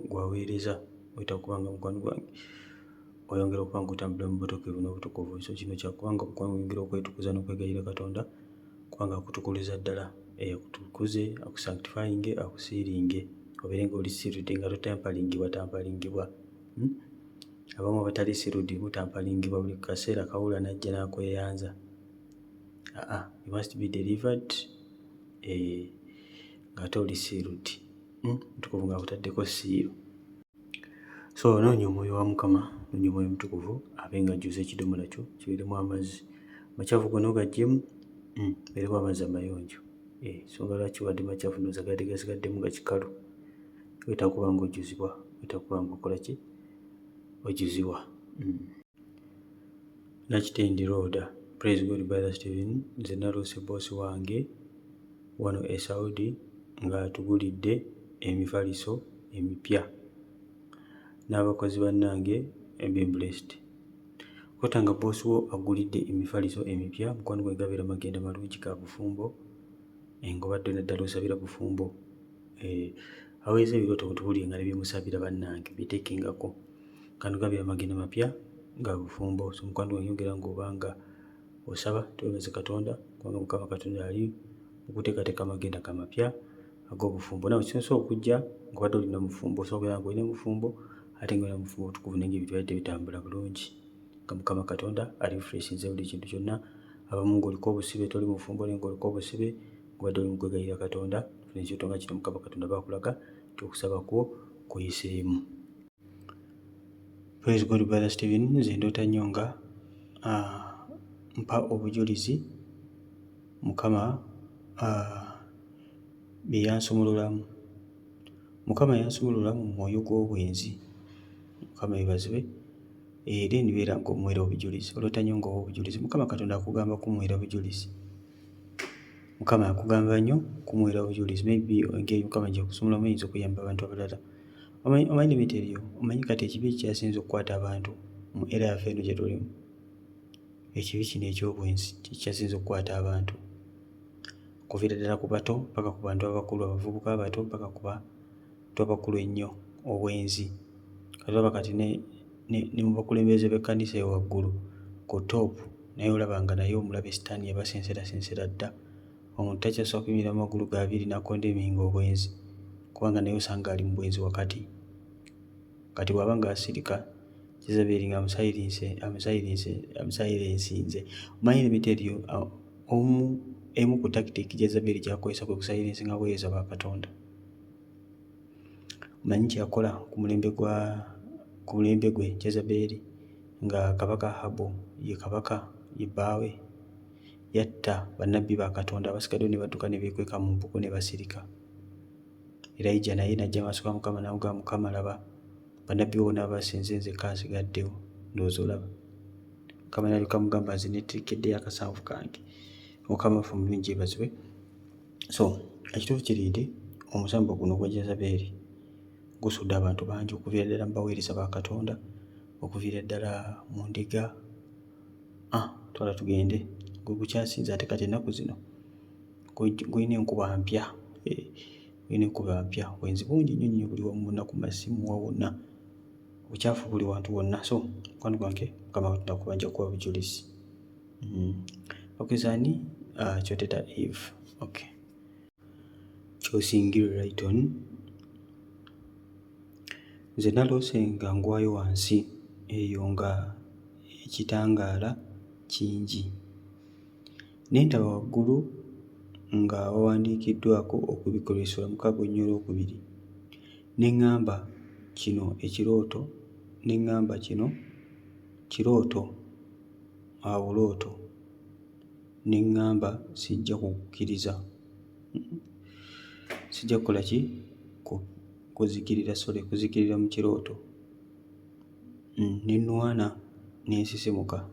gwaweereza oyita kuba nga, mukwano gwange, oyongera okuba nga otambulira mu butuukirivu n'obutukuvu. So kino kyakubanga, mukwano, oyongera okwetukuza n'okwegayirira Katonda kubanga akutukuliza ddala, akutukuze, akusanctifyinge, akusealinge, obeere nga oli sealed, nga totamparingibwa tamparingibwa. Abamu abatali sealed mutamparingibwa buli kaseera, kawula n'ajja n'akweyanza. Aa, you must be delivered ng'ate oli sealed, Mutukuvu ng'akutaddeko seal. So noonya omwoyo wa Mukama, noonya Omwoyo Omutukuvu abe ng'ajjuza ekidomola kyo kibeeremu amazzi. Amakyafu gonna ogaggyemu, gabeeremu amazzi amayonjo. Ensonga lwaki wadde makyafu, ndowooza gabadde gasigaddemu nga kikalu. Weetaaga okuba ng'ojjuzibwa, weetaaga okuba ng'okola ki? Ojjuzibwa. Nakitendi Rhoda: Praise God, Brother Stephen. Nze naloose boss wange wano e Saudi ng'atugulidde emifaliso emipya n'abakozi bannange. Be blessed. Okuloota nga boss wo agulidde emifaliso emipya, mukwano gwange, gabeera magenda malungi ga bufumbo, ng'obadde naddala osabira bufumbo. Aweereza ebirooto mutubuulire nga ne bye musabira, bannange, biteekengako. Gano gabeera magenda mapya ga bufumbo. So mukwano gwange, yongera ng'oba nga osaba, twebaze Katonda kubanga Mukama Katonda ali mu kuteekateeka amagenda ge amapya ag'obufumbo. Nawe kisobola okujja ng'obadde olina mufumbo, osobola okubeera ng'olina mufumbo ate nga olina mufumbo obutukuvu, naye ng'ebintu byabadde bitambula bulungi, nga Mukama Katonda arefreshinze buli kintu kyonna. Abamu ng'oliko obusibe, toli mufumbo naye ng'oliko obusibe, ng'obadde oli mu kwegayirira Katonda, funa ekirooto nga kino, Mukama Katonda baakulaga nti okusaba kwo kuyiseemu. Praise God, Brother Stephen. Nze ndoota nnyo nga mpa obujulizi Mukama bye yansumululamu. Mukama yansumulula mu mwoyo gw'obwenzi. Mukama yeebazibwe. Era enibeera ng'omuweera obujulizi. Oloota nnyo ng'owa obujulizi. Mukama Katonda akugamba kumuweera bujulizi. Mukama akugamba nnyo kumuweera bujulizi. Maybe engeri Mukama gy'akusumululamu eyinza okuyamba abantu abalala. Omanyi limit eriyo, omanyi kati ekibi ekikyasinze okukwata abantu mu era yaffe eno gye tulimu, ekibi kino eky'obwenzi kikyasinze okukwata abantu kuviira ddala ku bato paka ku bantu abakulu, abavubuka abato paka ku bantu abakulu ennyo, obwenzi. Kati olaba kati ne mu bakulembeze b'ekkanisa eyo waggulu ku top, naye olaba nga naye omulabe sitaani yabasensera dda. Omuntu takyasobola kuyimirira mu magulu ge abiri n'akondeminga obwenzi, kubanga naye osanga ali mu bwenzi wakati. Kati bw'aba nga asirika, Jezeberi nga amusayirensinze. Omanyi limit eriyo, omu emu ku tactic Jezeberi gy'akozesa kwe kusayirensinga abaweereza ba Katonda. Omanyi kye yakola ku mulembe gwe Jezeberi nga kabaka Ahabu ye kabaka ye bbaawe? Yatta bannabbi ba Katonda, abasigaddewo ne badduka ne beekweka mu mpuku ne basirika. Erayija naye n'ajja mu maaso ga Mukama n'amugamba, "Mukama, laba bannabbi bo bonna babasinze, nzekka nsigaddewo." Ndowooza olaba. Mukama n'alyoka amugamba, "Nze neeterekeddeyo akasanvu kange." Mukama waffe omulungi yeebazibwe. So ekituufu kiri nti omusambwa guno ogwa Jezeberi gusudde abantu bangi okuviira ddala mu baweereza ba Katonda, okuviira ddala mu ndiga. Twala tugende, gwe gukyasinze ate kati ennaku zino gulina enkuba mpya, gulina enkuba mpya. Obwenzi bungi nnyo nnyo buli wamu wonna ku masimu wa wonna, obukyafu buli wantu wonna. So mukwano gwange, Mukama Katonda akuba nja kuwa bujulizi. Bakweza ani? Kyoteta Eve. Okay. Kyosingire Rayton. Nze naloose nga ngwayo wansi eyo nga ekitangaala kingi. Ne ndaba waggulu nga wawandiikiddwako Okubikkulirwa essula 6:2. Ne ŋŋamba kino ekirooto, ne ŋŋamba kino kirooto, bulooto. Ne ŋŋamba sijja kukkiriza, sijja kukola ki? Kuzikirira, sorry, kuzikirira mu kirooto. Ne nnwana ne nsisimuka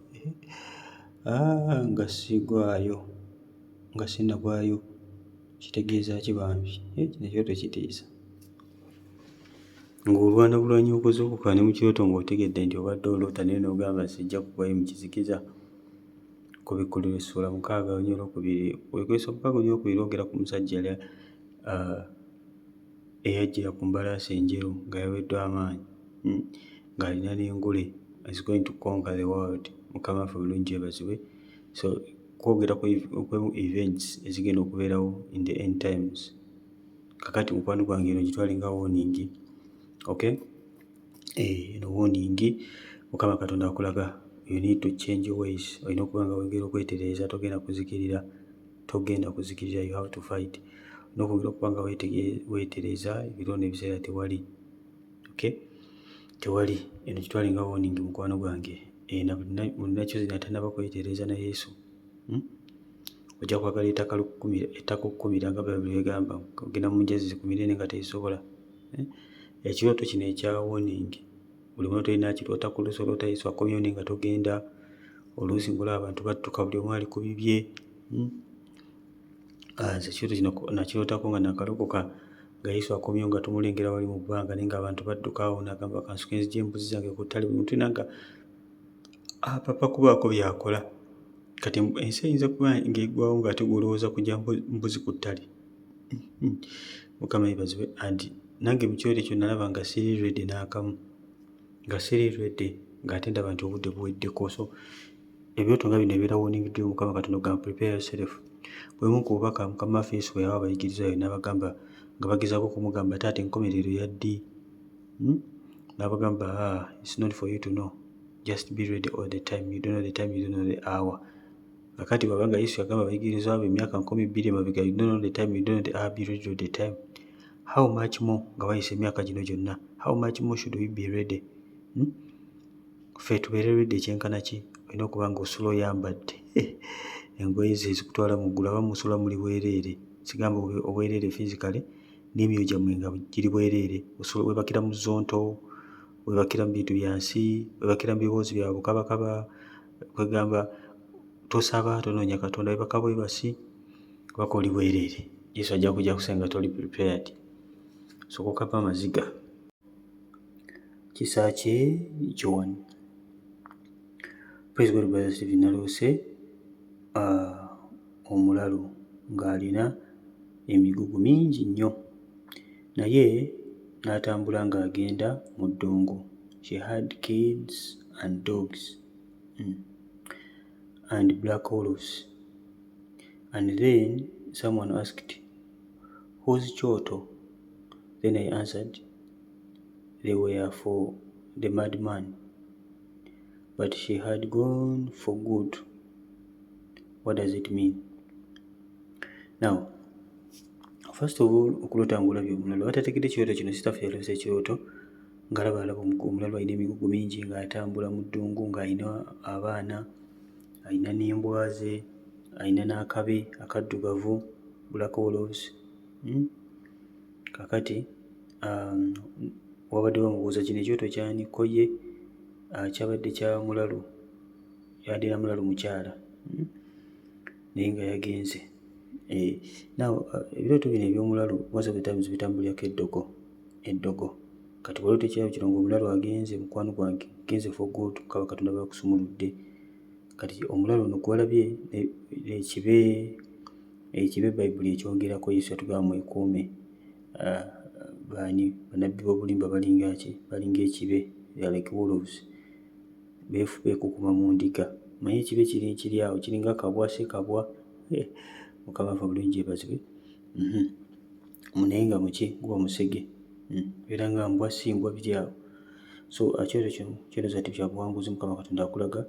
nga sigwayo, nga sinnagwayo. Kitegeeza ki bambi? Kino ekirooto kitiisa. Ng'olwana bulwanyi okuzuukuka ne mu kirooto ng'otegedde nti obadde oloota, naye n'ogamba sijja kugwayo mu kizikiza. Okubikkulirwa essula 6:2. Okubikkulirwa 6:2 lwogera ku musajja yali eyajjira ku mbalaasi enjeru nga yaweddwa amaanyi, ng'alina n'engule, is going to conquer the world. Mukama waffe bulungi yeebazibwe. So kwogera ku events ezigenda okubeerawo in the end times. Kakati mukwano gwange, eno gitwale nga warning, okay? Eno warning Mukama Katonda akulaga you need to change your ways. Olina okuba nga wongera okwetereeza, togenda kuzikirira, togenda kuzikirira, you have to fight. Olina okwongera okuba nga weetereeza, ebiro n'ebiseera tewali, okay? Tewali. Eno gitwale nga warning, mukwano gwange. Na buli nakyo atannaba kwetereeza na Yesu. Ojja kwagala ettaka okukumira nga Bayibuli bw'egamba, ogenda mu njazi zikumire naye nga tezisobola. Ekirooto kino ekya warning, buli muntu tolina akiroota ku luusi oloota Yesu akomyewo naye nga togenda, oluusi ng'olaba abantu badduka buli omu ali ku bibye. Nze ekirooto kino nakirootako nga nakalokoka, nga Yesu akomyewo nga tumulengera wali mu bbanga, naye ng'abantu badduka awo, n'agamba kansooke nzigye embuzi zange ku ttale, buli muntu yenna nga apapa kubaako by'akola. Kati ensi eyinza kuba ng'eggwawo ng'ate ggwe olowooza kuggya mbuzi ku ttale. Mukama yeebazibwe. And nange mu kirooto ekyo nalaba nga siri ready n'akamu, nga siri ready, ng'ate ndaba nti obudde buweddeko. So ebirooto nga bino ebibeera warning dream, Mukama Katonda okugamba prepare yourself. Bwemu ku bubaka Mukama waffe Yesu bwe yawa abayigirizwa be n'abagamba nga bagezaako okumugamba, "Taata, enkomerero ya ddi?" N'abagamba, "Ah, it's not for you to know. Just be ready all the time. You don't know the time, you don't know the hour." Kakati bw'aba nga Yesu yagamba abayigirizwa be emyaka 2000 emabega, you don't know the time, you don't know the hour, be ready all the time. How much more nga wayise emyaka gino gyonna? How much more should we be ready? Ffe tubeere ready ekyenkana ki? Olina okuba ng'osula oyambadde engoye ze ezikutwala mu ggulu. Abamu musula muli bwereere. Sigamba obwereere physically, n'emyoyo gyammwe nga giri bwereere. Weebakira mu zonto, weebakira mu bintu bya nsi, weebakira mu biboozi bya bukabakaba, kwegamba tosaba, tonoonya Katonda, weebaka bwebasi, kubanga oli bwereere. Yesu ajja kujja kusanga nga toli prepared. Sooka okabe amaziga. Kisaakye Joan. Praise God, brother Stephen. Naloose omulalu ng'alina emigugu mingi nnyo naye n'atambula ng'agenda mu ddungu. She had kids and dogs and black wolves, and then someone asked, "Whose kyoto?" Then I answered they were for the madman, but she had gone for good. What does it mean? Now, first of all, okuloota ng'olabye omulalu, abatategedde ekirooto kino, sister yaloose ekirooto ng'alaba alaba omulalu alina emigugu mingi ng'atambula mu ddungu, ng'alina abaana, alina n'embwa ze, alina n'akabe akaddugavu, black wolves. Kakati wabadde bamubuuza, "Kino ekyoto kyani?" Ko ye kyabadde kya mulalu, yabadde na mulalu mukyala, naye nga yagenze. Now ebirooto bino eby'omulalu most of the times bitambulirako eddogo, eddogo. Kati bw'oloota ekirabo kino ng'omulalu agenze, mukwano gwange genze for good, Mukama Katonda bakusumuludde. Kati omulalu ono gw'olabye ekibe, ekibe Bayibuli ekyongerako. Yesu yatugamba mwekuume baani? Bannabbi b'obulimba. Balinga ki? Balinga ekibe, they are like wolves, beekukuma mu ndiga. Naye ekibe kiri kiri awo kiringa kabwa, si kabwa. Mukama waffe obulungi yeebazibwe. Naye nga muki guba musege, Beera nga mbwa, si mbwa, biri awo. So ekyoto kino kyolesa nti kya buwanguzi. Mukama Katonda akulaga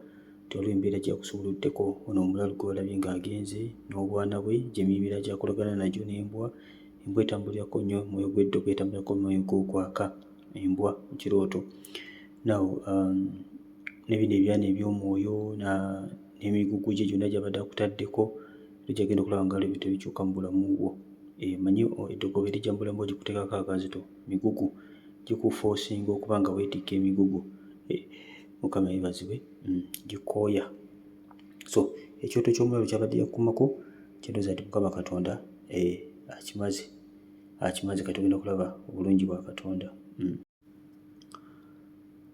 nti waliwo embeera gy'akusumuluddeko. Ono omulalu gw'olabye ng'agenze n'obwana bwe, gy'emibiri gy'akolagana nagyo n'embwa. Embwa etambulirako nnyo omwoyo gw'eddogo, etambulirako omwoyo gw'okwaka, embwa mu kirooto. Now ne bino ebyana eby'omwoyo n'emigugu gye gyonna gy'abadde akutaddeko, era gy'agenda okulaba nga waliwo ebintu ebikyuka mu bulamu bwo. Omanyi eddogo bwe lijja mu bulamu bwo, likuteekako akazito, migugu, gikufoosinga okuba nga weetikka emigugu. Mukama yeebazibwe, gikooya. So ekyoto ky'omulalu ky'abadde yakukumako, kyendowooza nti Mukama Katonda akimaze, akimaze. Kati ogenda kulaba obulungi bwa Katonda.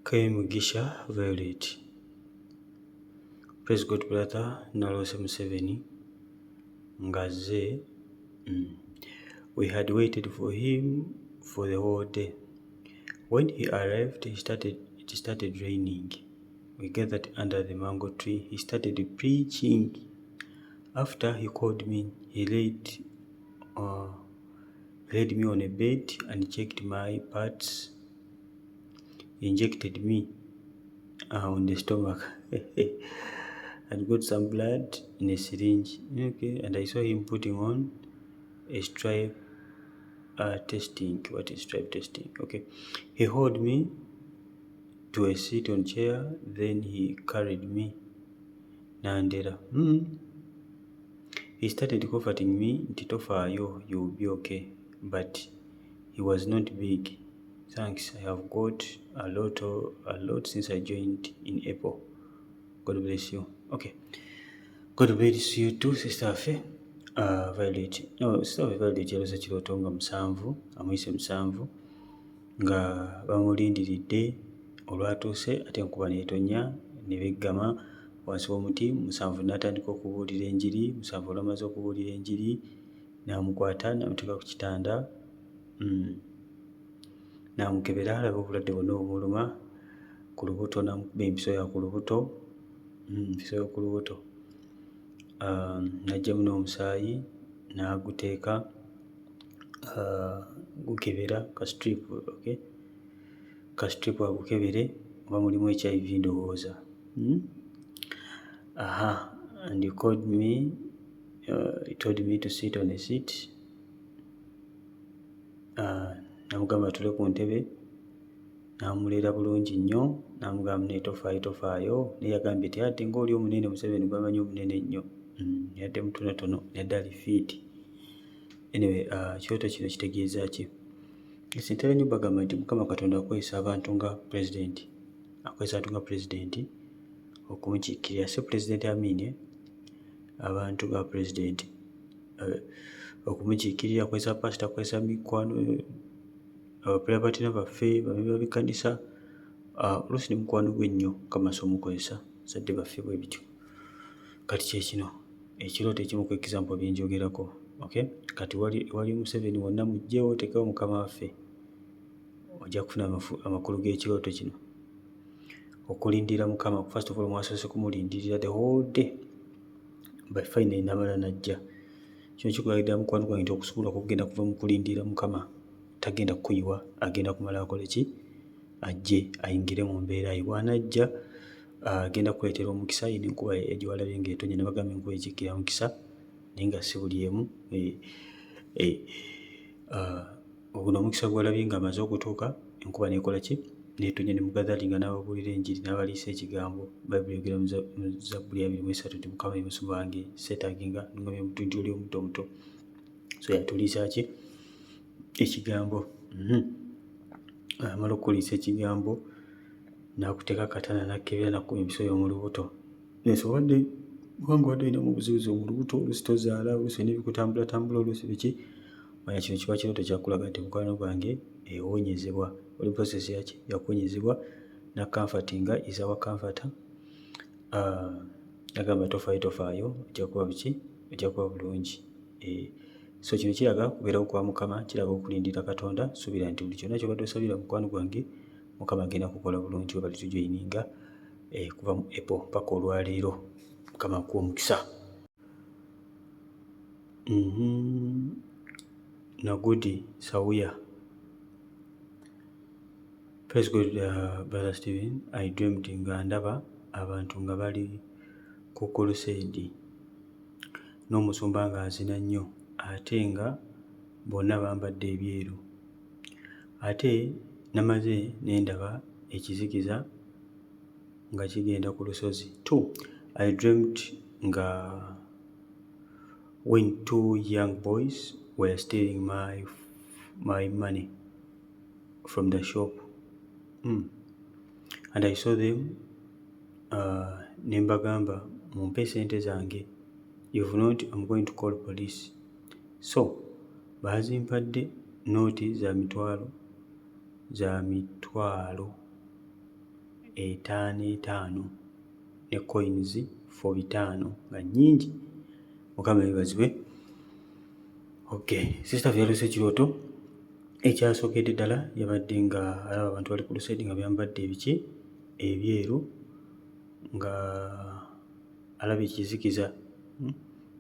Kemigisha Violet. Praise God, brother. Naloose Museveni ng'azze. We had waited for him for the whole day. When he arrived, he started it started raining. We gathered under the mango tree. He started preaching. After, he called me. He laid me on a bed and checked my parts. He injected me on the stomach and got some blood in a syringe. Okay, and I saw him putting on a stripe testing. What is stripe testing? Okay, he hauled me to a seat on chair, then he carried me Nandera. He started comforting me nti tofaayo, you will be okay, but he was not big. Thanks, I have got a lot since I joined in April. God bless you. Okay, God bless you too, sister waffe Violet. No, sister waffe Violet yaloose kirooto nga musanvu amuyise musanvu nga bamulindiridde. Olwatuuse ate enkuba n'etonnya ne beggama wansi w'omuti. Musanvu n'atandika okubuulira enjiri. Musanvu olwamaze okubuulira enjiri, n'amukwata n'amuteeka ku kitanda, n'amukebera alabe obulwadde bwonna obumuluma ku lubuto, n'amukuba empiso ya ku lubuto, empiso y'oku lubuto, n'aggyamu n'omusaayi n'aguteeka gukebera ka strip, okay, ka strip agukebere oba mulimu HIV ndowooza. Aha, and he called me, he told me to sit on a seat, n'amugamba atuule ku ntebe, n'amulera bulungi nnyo, n'amugamba, "Munnaye tofaayo, tofaayo." Naye yagambye teyadde ng'oli omunene Museveni gwamanyi omunene ennyo, yadde mutonotono, yadde ali fit. Anyway, ekirooto kino kitegeeza ki? Ntera nnyo bagamba nti Mukama Katonda akozesa abantu nga pulezidenti, akozesa abantu nga pulezidenti okumukiikirira, si Pulezidenti Amin, abantu nga pulezidenti okumukiikirira. Akozesa pasita, akozesa mikwano, abaprayer partner baffe, bamemba b'ekkanisa. Oluusi ne mukwano gwe ennyo Mukama asobola omukozesa, bazadde baffe bwe bityo. Kati kye kino ekirooto ekimu ku example bye njogerako, okay? Kati wali Museveni wonna muggyeewo oteekewo mukama waffe, ojja kufuna amakulu g'ekirooto kino. Okulindirira Mukama, first of all mwasoose kumulindirira the whole day, but finally n'amala n'ajja. Kino kikulagira ddala, mukwano gwange, nti okusobola okugenda kuva mu kulindirira Mukama, tagenda kukuyiwa, agenda kumala akole ki? Ajje ayingire mu mbeera ye. Bw'anajja agenda kukuleetera omukisa. Ye n'enkuba gyewalabye ng'etonnya, ne bagamba enkuba ekiikirira mukisa, naye nga si buli emu. Guno omukisa gw'olabye ng'amaze okutuuka, enkuba n'ekola ki? N'etonnya ne mugatheringa n'ababuulira enjiri n'abaliisa ekigambo. Bayibuli eyogera mu Zabbuli 23 nti Mukama ye musumba wange, seetaagenga, annungamya mu ddundiro ly'omuddo omuto. So yatuliisa ki? Ekigambo. Amala okukuliisa ekigambo n'akuteeka akatanda n'akkebera n'akkuba empiso y'omu lubuto. Yes, obadde kubanga obadde olinamu obuzibuzibu mu lubuto, oluusi tozaala, oluusi olina ebikutambulatambula, oluusi biki, manya kino kiba kirooto kyakulaga nti mukwano gwange ewonyezebwa, oli process yaki? Yakuwonyezebwa. N'acomfortinga, is our comforter. Agamba tofaayo, tofaayo, ojja kuba biki? Ojja kuba bulungi. So kino kiraga kubeerawo kwa Mukama, kiraga okulindirira Katonda. Suubira nti buli kyonna ky'obadde osabira, mukwano gwange, Mukama agenda kukola bulungi. Webale tujoininga kuva mu April paka olwaleero. Mukama akuwe omukisa. Nagudi Sawuya. Praise God, Brother Stephen. I dreamed nga ndaba abantu nga bali ku crusade n'omusumba ng'azina nnyo, ate nga bonna bambadde ebyeru. Ate namaze ne ndaba ekizikiza nga kigenda ku lusozi. Two, I dreamt nga when two young boys were stealing my money from the shop. And I saw them, ne mbagamba mumpe sente zange, if not I'm going to call police. So baazimpadde nooti za mitwalo etaano etaano ne coins for 500 nga nnyingi. Mukama yeebazibwe. Okay, sister ffe yaloose ekirooto ekyasookedde ddala, yabadde nga alaba abantu bali ku crusade nga byambadde ebiki? Ebyeru, nga alaba ekizikiza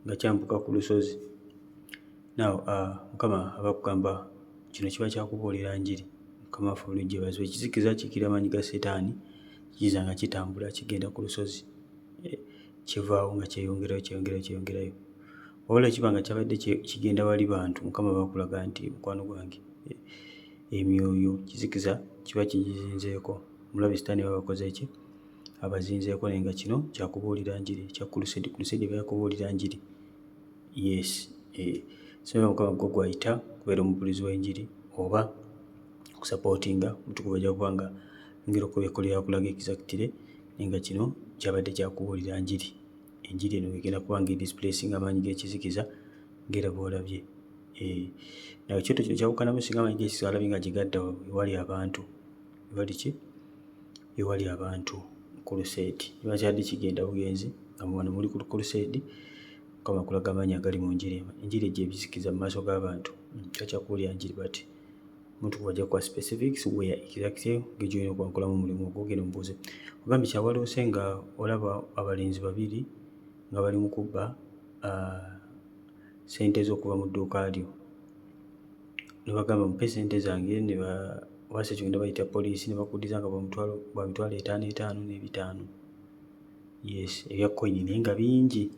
nga kyambuka ku lusozi. Now Mukama aba akugamba kino kiba kyakubuulira njiri. Mukama waffe obulungi yeebazibwe. Ekizikiza kiikirira amaanyi ga Setaani, kiza nga kitambula kigenda ku lusozi, kivaawo nga kyeyongerayo, kyeyongerayo, kyeyongerayo. Wabula kiba nga kyabadde kigenda wali bantu, Mukama aba akulaga nti mukwano gwange, emyoyo kizikiza kiba kigizinzeeko. Omulabe Sitaani aba akoze ki? Abazinzeeko, naye nga kino kyakubuulira njiri kya crusade. Crusade eba yakubuulira njiri. Yes. So Mukama gwe gw'ayita kubeera omubuulizi w'enjiri oba okusupportinga, omutukuvu ajja kuba nga ngeri okubikkulira akulaga exactly, naye nga kino kyabadde kyakubuulira njiri. Enjiri eno egenda kuba nga edisplacinga amaanyi g'ekizikiza ng'era bw'olabye. Naye ekyoto kino kyawukanamu singa amaanyi g'ekizikiza alabye nga gye gadda ewali abantu. Ewali ki? Ewali abantu crusade. Kiba kyadde kigenda bugenzi nga wano muli ku crusade, Mukama akulaga amaanyi agali mu njiri. Enjiri ejja ebizikiza mu maaso g'abantu. Kiba kyakubuulira njiri, but omutukuvu ajja kukuwa specifics where exactly engeri gy'olina okuba ng'okolamu omulimu ogwo, ogenda omubuuze. Ogambye kyawaloose nga olaba abalenzi babiri nga bali mu kubba ssente zo okuva mu dduuka lyo. Ne bagamba mumpe ssente zange, ne oba si ekyo bayita poliisi ne bakuddiza nga bwa 500 etaano n'ebitaano. Yes, ebya coin naye nga bingi.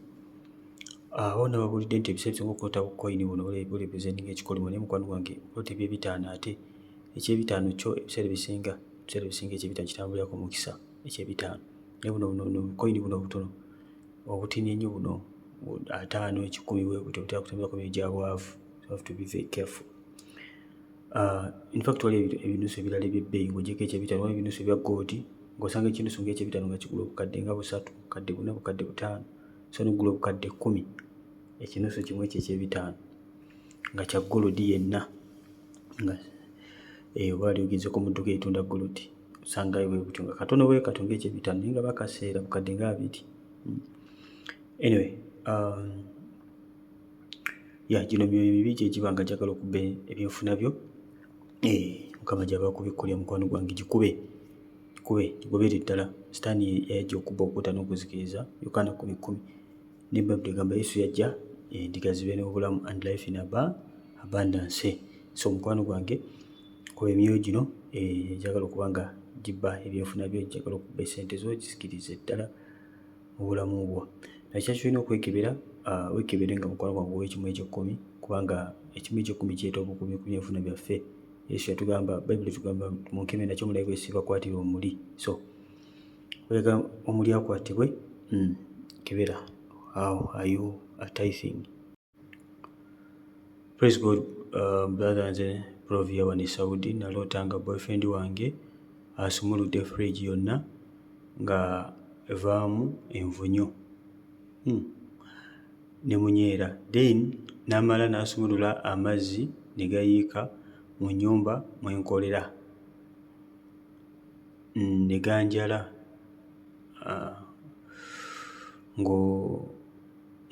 Awo nababuulidde nti ebiseera ebisinga okuloota bu coin buno burepresentinga ekikolimo, naye mukwano gwange okuloota eby'ebitaano, ate eky'ebitaano kyo ebiseera ebisinga eky'ebitaano kitambulirako mukisa, eky'ebitaano. Naye buno bu coin buno obutono obutini ennyo buno 50, 100 bwe butyo butera kutambulirako emirimu gya bwavu. You have to be very careful. In fact waliwo ebinusu ebirala eby'ebbeeyi ng'oggyeko eky'ebitaano, waliwo ebinusu ebya gold ng'osanga ekinusu ng'eky'ebitaano nga kigula obukadde nga 300, bukadde 4, bukadde 5, so n'okugula obukadde 10 ekinusu kimu ekyo eky'ebitaano nga kya gold yenna, nga oba wali ogenzeeko mu dduuka eritunda gold. Osangayo bwe butyo nga katono bwe katyo ng'ekyebitaano, naye nga bakaseera bukadde nga 20. Anyway, ya gino myoyo mibi gye giba nga gyagala okubba ebyenfuna byo. Mukama gy'aba akubikkulira, mukwano gwange, gikube, gikube, gigobere ddala. Sitaani yajja okubba, okutta n'okuzikiriza, Yokaana 10:10. Ne Bayibuli egamba Yesu yajja endiga zibe n'obulamu and life in abundance. So mukwano gwange, kuba emyoyo gino egyagala okuba nga gibba ebyenfuna byo, gyagala okubba esente zo, gizikirize ddala mu bulamu bwo. Nakyo kyolina okwekebera, weekebere nga mukwano gwange owa ekimu ekyekkumi, kubanga ekimu ekyekkumi kireeta obukuumi ku byenfuna byaffe. Yesu yatugamba, Bayibuli etugamba, "Munkeme nakyo mulabe bwe sibakwatira omuli." So oyagala omuli akwatibwe, kebera how are you tithing. Praise God, brother. Nze Provia wano e Saudi. Naloota nga boyfriend wange asumuludde fridge yonna nga evaamu envunyu ne munyeera, then n'amala n'asumulula amazzi ne gayiika mu nnyumba mwe nkolera ne ganjala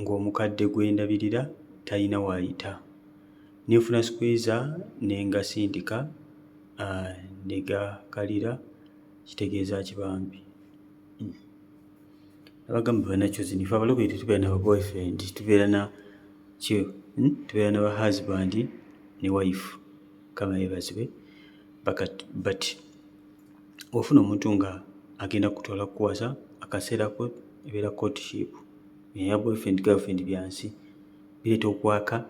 ng'omukadde gwe ndabirira talina w'ayita. Ne nfuna squeezer ne ngasindika ne gakalira. Kitegeeza ki bambi? Abagamba bannakyozi, ffe abalokole tetubeera na ba boyfriend, tubeera na ki? Tubeera na ba husband ne wife. Mukama yeebazibwe. But bw'ofuna omuntu nga agenda kukutwala kukuwasa, akaseera ko ebeera courtship. Eya boyfriend, girlfriend bya nsi, bireeta okwaka,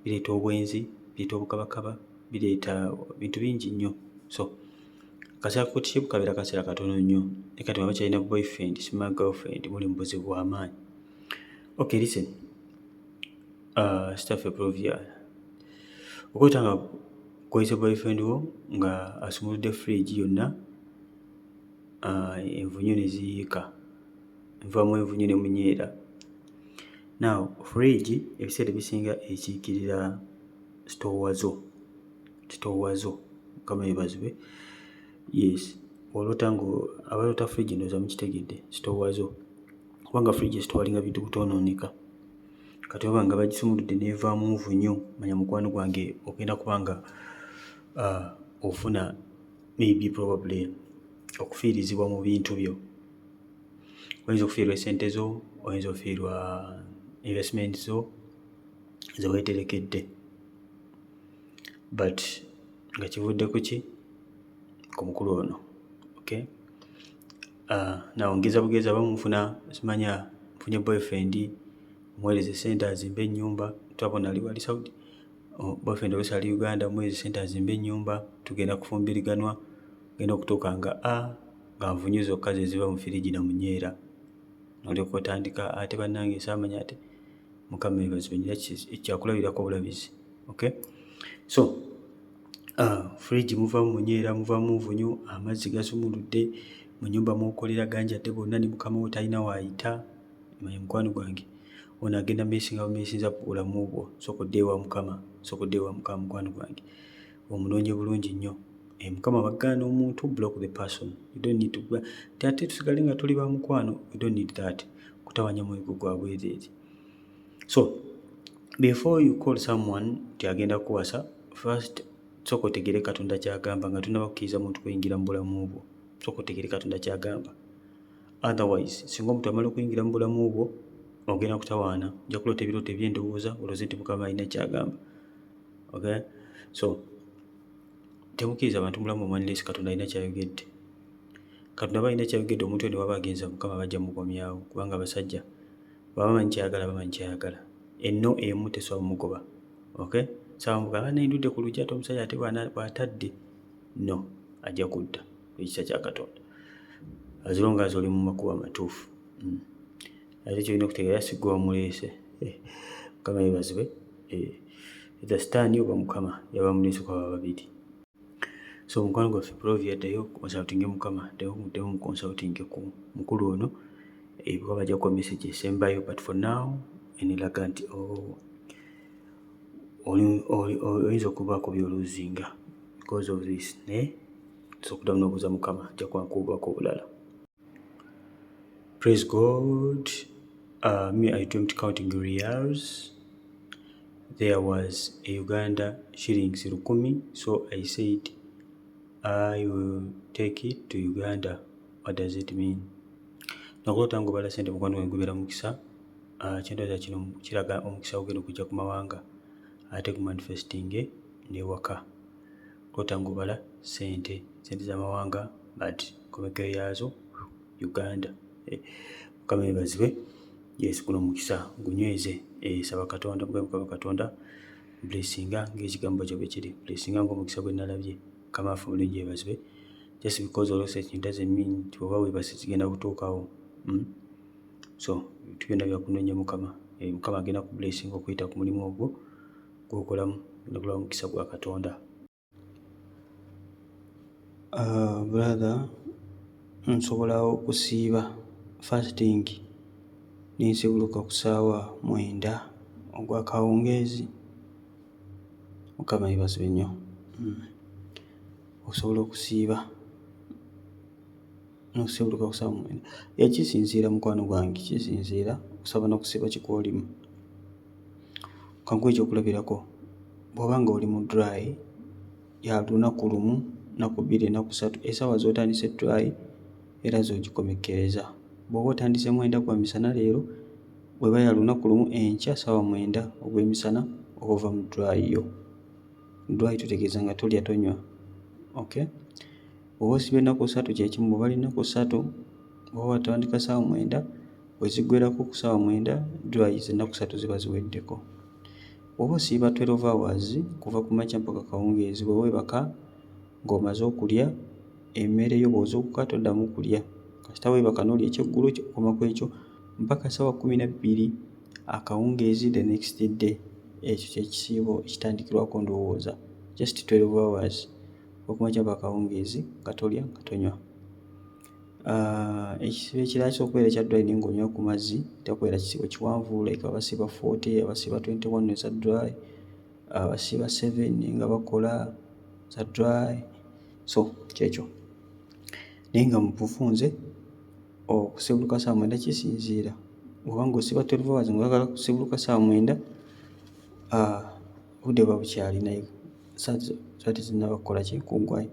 bireeta obwenzi, bireeta obukabakaba, bireeta bintu bingi nnyo. So akaseera ka courtship kabeera kaseera katono nnyo, naye kati bw'aba kyalina boyfriend simanya girlfriend, muli mu buzibu bw'amaanyi. Okay, listen, Sister Provia, okweta nga kweyise boyfriend wo nga asumuludde fridge yonna, envunyu ne ziyiika, nvaamu envunyu ne munyeera. Now fridge ebiseera ebisinga ekiikirira sitoowa zo, sitoowa zo. Mukama yeebazibwe. Yes, oloota nga abaloota fridge, ndowooza mukitegedde, sitoowa zo, kubanga fridge esitoowalinga bintu butoonooneka. Kati oba nga bagisumuludde n'evaamu nvunyu, manya mukwano gwange ogenda kuba nga ofuna maybe probably okufiirizibwa mu bintu byo. Oyinza okufiirwa essente zo, oyinza okufiirwa investment zo ze weeterekedde, but nga kivudde ku ki? Ku mukulu ono. Okay, now ngeza bugezi, abamu mufuna simanya nfunye boyfriend, omuweereza essente azimbe ennyumba. Twabona ali wali Saudi, boyfriend oluusi ali Uganda, omuweereza essente azimbe ennyumba, tugenda kufumbiriganwa, ogenda okutuuka nga nga nvunyu zokka ze ziva mu firigi na munyeera, n'olyoka otandika ate bannange saamanya ate. Mukama yeebazibwe, nina kyakulabirako obulabizi. Okay, so fridge muvaamu munyeera, muvaamu nvunyu, amazzi gasumuludde mu nnyumba mw'okolera ganjadde bonna, ne mukama wo talina w'ayita. Manya mukwano gwange ono agenda messinga bumesinza bulamu bwo. Sooka odde ewa Mukama, sooka odde ewa Mukama, mukwano gwange, omunoonye bulungi nnyo. Mukama bw'agaana omuntu, block the person. You don't need to nti ate tusigale nga tuli ba mukwano. You don't need that kutawanya mwoyo gwo gwa bwereere. So before you call someone nti agenda kukuwasa, first sooka otegeere Katonda ky'agamba nga tonnaba kukkiriza muntu kuyingira mu bulamu bwo. Sooka otegeere Katonda ky'agamba. Otherwise singa omuntu amala okuyingira mu bulamu bwo, ogenda kutawaana, ojja kuloota ebirooto eby'endowooza, olowooze nti Mukama alina ky'agamba. Okay, so temukkiriza bantu mu bulamu bwammwe unless Katonda alina ky'ayogedde. Katonda aba alina ky'ayogedde, omuntu oyo ne bw'aba agenze, Mukama aba ajja mukomyawo, kubanga abasajja bw'aba amanyi ky'ayagala, bamanyi ky'ayagala. Enno emu tesobola mumugoba. Okay, sawa mugamba nendudde ku luggi ate omusajja ate bw'atadde no, ajja kudda ekisa kya Katonda as long as oli mu makubo amatuufu. Ate kyolina okutegeera, si ggwe wamuleese. Mukama yeebazibwe. Either Sitaani oba Mukama yaba amuleese kwabo babiri. So mukwano gwaffe Provia, ddayo consultinge Mukama, ddayo muddemu mu consultinge ku mukulu ono, kuba bajja kuwa message esembayo. But for now eno eraga nti oyinza okubaako by'olosinga because of this, naye So okuddamu n'obuuza Mukama, ajja kuba nkuwa obubaka obulala. Praise God. Me, I dreamt counting riyals. There was a Uganda shillings 1000, so I said I will take it to Uganda. What does it mean? Nakuloota ng'obala ssente, mukwano gwange, gubeera mukisa. Kyendowooza kino kiraga omukisa ogenda okujja ku mawanga ate gumanifestinge n'ewaka. Kuloota ng'obala ssente, ssente z'amawanga, but nkomekero yaazo Uganda. Mukama yeebazibwe. Yes, guno omukisa gunyweze. Saba Katonda, mugambe, "Mukama Katonda, blessinga ng'ekigambo kyo bwe kiri, blessinga ng'omukisa gwe nalabye." Mukama waffe omulungi yeebazibwe. Just because oloose ekintu doesn't mean nti oba weebase kigenda kutuukawo. So ebintu byonna byakunoonya Mukama. Mukama agenda kublessinga okuyita ku mulimu ogwo gw'okolamu, ogenda kulaba omukisa gwa Katonda. Brother, nsobola okusiiba fasting nensibuluka ku ssaawa 9 ogw'akawungeezi? Mukama yeebazibwe nnyo. Osobola okusiiba n'osibuluka ku ssaawa 9? Kisinziira, mukwano gwange, kisinziira okusaba n'okusiiba ki kw'olimu. Kankuwe ekyokulabirako: bw'oba nga oli mu dry ya lunaku lumu, nnaku 2, ennaku 3, essaawa z'otandise dry era z'ogikomekkereza. Bw'oba otandise 9 gwa misana leero, bw'eba ya lunaku lumu, enkya ssaawa 9 ogw'emisana oba ova mu dry yo. Dry tutegeeza nga tolya, tonywa, okay? Bw'oba osiibye ennaku 3, kye kimu, bw'obala ennaku 3, bw'oba watandika ssaawa 9, bwe ziggweerako ku ssaawa 9, dry z'ennaku 3 ziba ziweddeko. Bw'oba osiiba 12 hours kuva ku makya mpaka kawungeezi, bwe weebaka ng'omaze okulya emmere yo, bw'ozuukuka toddamu kulya. Kasita weebaka n'olya ekyeggulo, okoma ku ekyo mpaka ssaawa 12 akawungeezi the next day. Ekyo kye kisiibo ekitandikirwako ndowooza, just 12 hours okuva ku makya mpaka akawungeezi nga tolya, nga tonywa. Ekisiibo ekirala kisobola okubeera ekya dry naye ng'onywa ku mazzi, takubeera kisiibo kiwanvu, like abasiiba 40, abasiiba 21 eza dry, abasiiba 7 naye nga bakola za dry, so kyekyo. Naye nga mu bufunze okusibuluka ssaawa 9 kisinziira. Bw'oba ng'osiiba 12 hours ng'oyagala kusibuluka ssaawa 9, obudde buba bukyali, naye ssaawa ziba tezinnaba kukola ki, kuggwayo.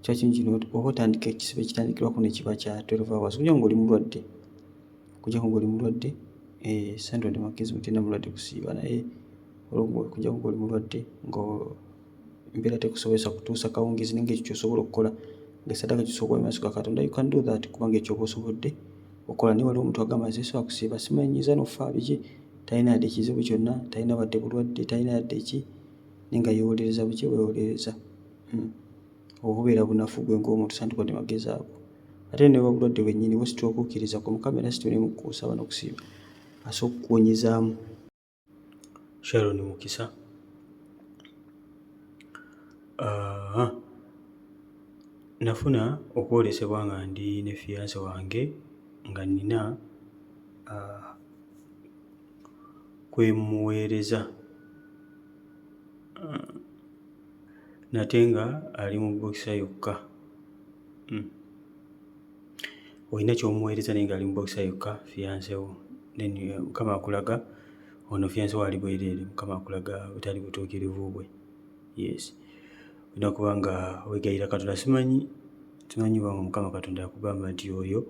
Kiba kirungi oba otandika ekisiibo ekitandikirwako ne kiba kya 12 hours, okuggyako ng'oli mulwadde, okuggyako ng'oli mulwadde. Sandwadde magezi nti tolina mulwadde kusiiba, naye okuggyako ng'oli mulwadde, ng'embeera tekusobozesa kutuusa kawungeezi, naye ng'ekyo ky'osobola okukola, ng'essaddaaka gy'osobola okuwa mu maaso ga Katonda, you can do that, kubanga ekyo oba osobodde okukola. Naye waliwo omuntu agamba, "Nze sisobola kusiiba, simanyi nnyinza n'okufa," biki, talina yadde ekizibu kyonna, talina wadde bulwadde, talina yadde ki, naye nga yeewolereza buki, bwewolereza. Obwo bubeera bunafu gwe ng'omuntu, sandikwadde magezi ago. Ate ne bwe bulwadde bwennyini, busitula okukkiriza kwo, Mukama era situla mu kusaba n'okusiiba asobola okukuwonyezaamu. Sharon Mukisa. Nafuna okwolesebwa nga ndi ne fiance wange, nga nnina kwe mmuweereza nate nga ali mu boxer yokka. Olina ky'omuweereza naye ng'ali mu boxer yokka fiance wo, then Mukama akulaga ono fiance wo ali bwereere, Mukama akulaga butali butuukirivu bwe. Yes. Olina kuba nga weegayirira Katonda, simanyi oba nga Mukama Katonda yakugamba nti oyo,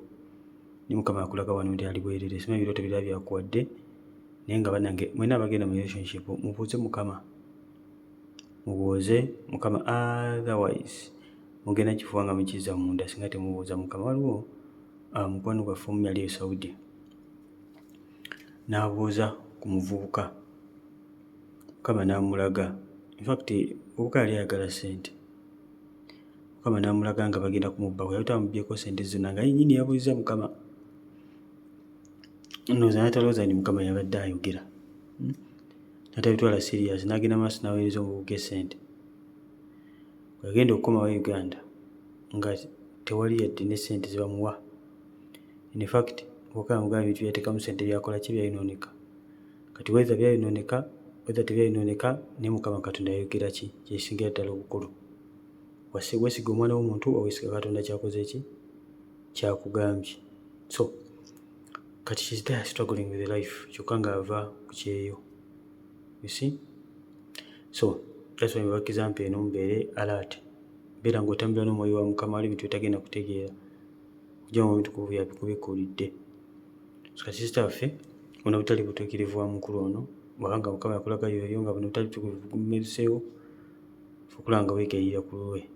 ne Mukama akulaga wano nti ali bwereere. Simanyi birooto birala by'akuwadde, naye nga bannange mwenna abagenda mu relationship, mubuuze Mukama. Mubuuze Mukama, otherwise mugenda kifuba nga mukizza munda singa temubuuza Mukama. Waliwo mukwano gwaffe omu yali e Saudi, n'abuuza ku muvubuka, Mukama n'amulaga. In fact, omuvubuka yali ayagala ssente. Mukama n'amulaga nga bagenda kumubbako, yali tamuggyeko ssente zonna nga yennyini yabuuzizza Mukama. Ndowooza n'atalowooza nti Mukama yabadde ayogera. N'atabitwala serious, n'agenda mu maaso n'aweereza omuvubuka essente. Bwe yagenda okukomawo e Uganda nga tewali yadde ne ssente ze bamuwa. In fact, omuvubuka yamugamba ebintu bye yateekamu ssente byakola ki, byayonooneka. Kati whether byayonooneka, whether tebyayonooneka, naye Mukama Katonda yayogera ki, kye kisingira ddala obukulu. Weesiga omwana w'omuntu oba weesiga Katonda ky'akoze ki? Ky'akugambye. So kati she's there struggling with life, kyokka ng'ava ku kyeyo, you see. So that's why mbawa example eno, mubeere alert, beera ng'otambula n'omwoyo wa Mukama. Waliwo ebintu by'otagenda kutegeera okugyamu Omutukuvu yabikubikkulidde. So kati sister waffe, buno butali butuukirivu bwa mukulu ono, bw'aba nga Mukama yakulaga yoyo nga buno butali butuukirivu bumeruseewo, okulaba nga weegayirira ku lulwe.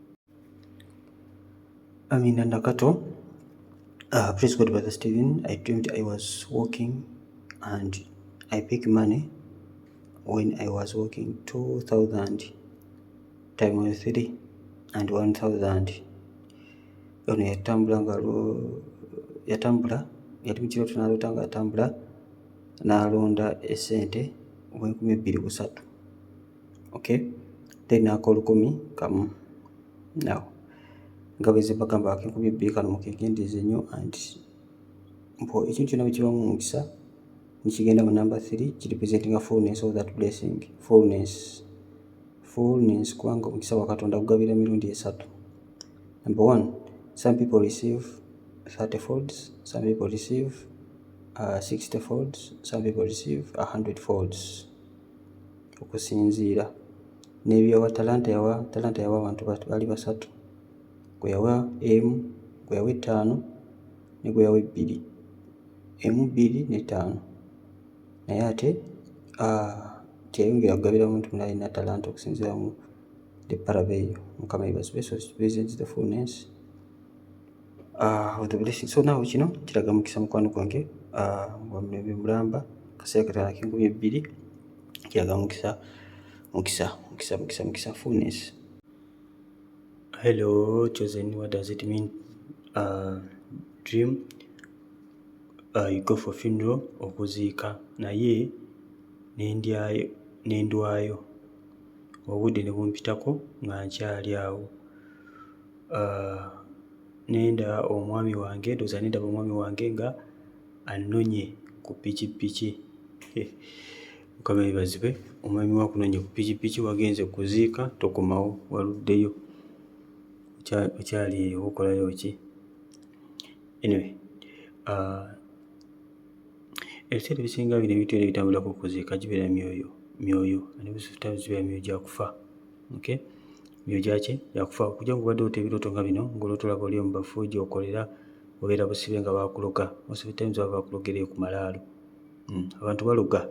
Amina Nakato. Praise God, Brother Stephen. I dreamed I was walking and I pick money when I was walking, 2000 times 3 and 1000. Ono yatambula nga yatambula, yali mu kirooto, n'aloota nga atambula n'alonda essente obw'enkumi ebbiri busatu, okay, then n'ak'olukumi kamu. Now nga bwe bagamba, ak'enkumi ebbiri kano mukegendereze nnyo, and mpo ekintu kyonna bwe kibamu omukisa nekigenda mu number 3, kirepresentinga fullness of that blessing, fullness, fullness, kubanga omukisa gwa Katonda gugabira mirundi esatu. Number one, some people receive 30 folds, some people receive 60 folds, some people receive 100 folds, okusinziira n'ebyawa talanta. Yawa talanta, yawa abantu bali basatu: gwe yawa emu, gwe yawa ettaano, ne gwe yawa ebbiri. Emu, bbiri n'ettaano. Naye ate teyayongera kugabira muntu mulala alina talanta, okusinziira mu the parable eyo. Mukama yeebazibwe. So it represents the fullness of the blessing. So now kino kiraga mukisa, mukwano gwange gwa mulembe mulamba. Kaseera katono, ak'enkumi ebbiri kiraga mukisa, mukisa, mukisa, mukisa, mukisa, fullness. Hello Chosen, what does it mean, dream you go for funeral, okuziika, naye nendyayo nendwayo, obudde ne bumpitako nga nkyali awo, nenda omwami wange, ndowooza nendaba omwami wange nga annonye ku pikipiki. Mukama yeebazibwe. Omwami wo akunonye ku pikipiki, wagenze kuziika, tokomawo, waluddeyo, okyali eyo okolayo ki? Anyway, ebiseera ebisinga bino ebintu byonna ebitambulako okuziika gibeera myoyo, myoyo, gibeera myoyo gya kufa, okay, myoyo gyaki? Gyakufa. Okujja ng'obadde oloota ebirooto nga bino, ng'oloota olaba oli omu bafu gy'okolera, obeera busibe nga baakuloga. Most of the times baba bakulogera eyo ku malaalo. Abantu baloga,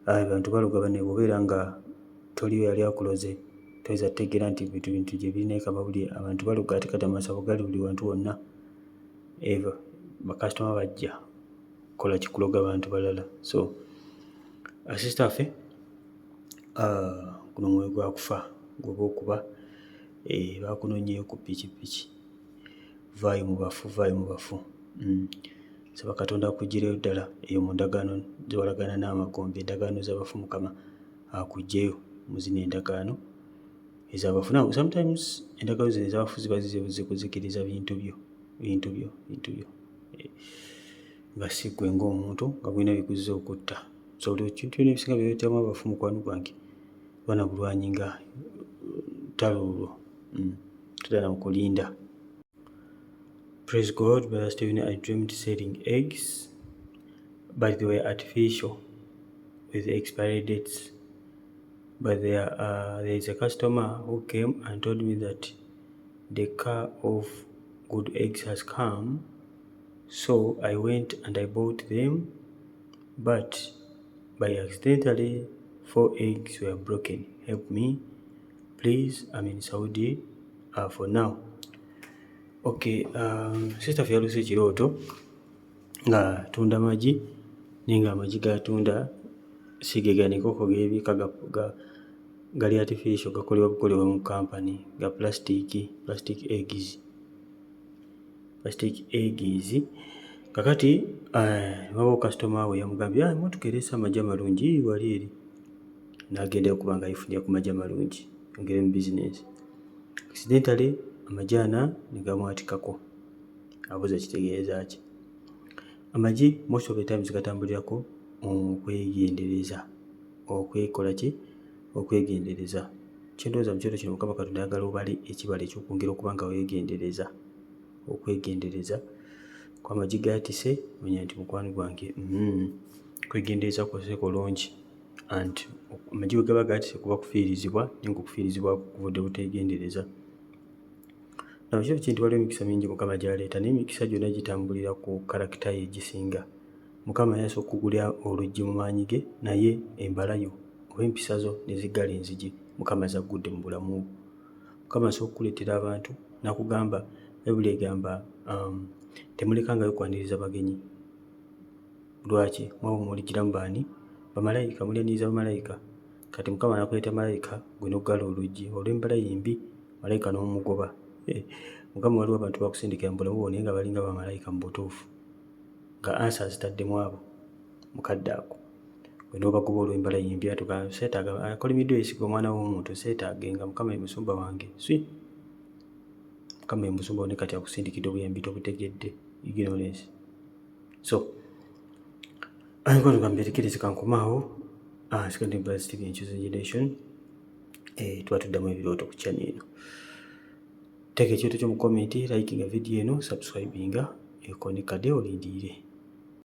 abantu baloga banne. Bw'obeera nga toliyo yali akuloze, toyinza kutegeera nti bintu bintu gye biri. Naye kamabulye, abantu baloga. Ate kati amasabo gali buli wantu wonna, eva bakasitoma bajja kukola kikuloga bantu balala. So sister waffe, guno omwoyo gwa kufa gwoba okuba bakunonyeeyo ku pikipiki. Vaayo mu bafu, vaayo mu bafu. Saba Katonda akuggyireyo ddala eyo mu ndagaano ze walagaana n'amagombe, endagaano z'abafu. Mukama akuggyeyo mu zino endagaano ez'abafu. Now sometimes endagaano zino ez'abafu ziba zize kuzikiriza bintu byo, bintu byo, bintu byo, nga si ggwe ng'omuntu nga gulina bye guzze okutta. So buli kintu byonna ebisinga bye weetamu abafu, mukwano gwange, lwana bulwanyi nga lutalo olwo, todda na kulinda. Praise God, Brother Stephen. I dreamed selling eggs, but they were artificial with expiry dates. But there is a customer who came and told me that the car of good eggs has come. So I went and I bought them, but by accidentally four eggs were broken. Help me, please. I'm in Saudi for now. Okay, sister ffe yaloose ekirooto ng'atunda magi, naye ng'amagi g'atunda si ge gano enkoko g'ebiika, gali artificial, gakolebwa bukolebwa mu kampani, ga plastic, plastic eggs, plastic eggs. Kakati wabawo kasitoma we yamugambye, "Ah, emmotoka ereese amagi amalungi wali eri," n'agendayo okuba nga yeefunira ku magi amalungi ayongere mu bizinensi. Accidentally amagi ana ne gamwatikako. Abuuza kitegeeza ki? Amagi most of the times gatambulirako okwegendereza, okwekola ki? Okwegendereza. Kye ndowooza mu kirooto kino Mukama Katonda ayagala obale ekibala eky'okwongera okuba nga weegendereza, okwegendereza kuba amagi gaatise manya nti mukwano gwange mm, kwegendereza kwo si kulungi anti amagi bwe gaba gaatise kuba kufiirizibwa naye ng'okufiirizibwa kuvudde buteegendereza. Now ekirooto kiri nti waliwo emikisa mingi Mukama gy'aleeta naye emikisa gyonna gitambulira ku character ye egisinga. Mukama ye asobola okukugulira oluggi mu maanyi ge naye embala yo oba empisa zo ne ziggala enzigi Mukama z'aggudde mu bulamu bwo. Mukama asobola okukuleetera abantu n'akugamba, Bayibuli egamba um, temulekangayo kwaniriza bagenyi. Lwaki? Mwabo muligiramu baani? Bamalayika, mulyaniriza bamalayika. Kati Mukama n'akuleeta malayika gwe n'oggala oluggi olw'embala ye embi, malayika n'omugoba. Eh, Mukama waliwo abantu bakusindikira mu bulamu bwo naye nga balinga bamalayika mu butuufu nga ansa azitaddemu abo mukadde ako gwe n'obagoba olw'embala ye embi atuga seetaaga akolimiddwa yesiga omwana w'omuntu seetaagenga Mukama ye musumba wange si Mukama ye musumba wo ne kati akusindikidde obuyambi tobutegedde ignorance so mikwano gamba erikiriza kankomaawo ah, sigadde Buzz TV Enkyusa Generation eh, tuba tuddamu ebirooto ku channel eno teeka ekirooto kyo mu comment likinga vidiyo eno subscribinga ekone kade olindirire.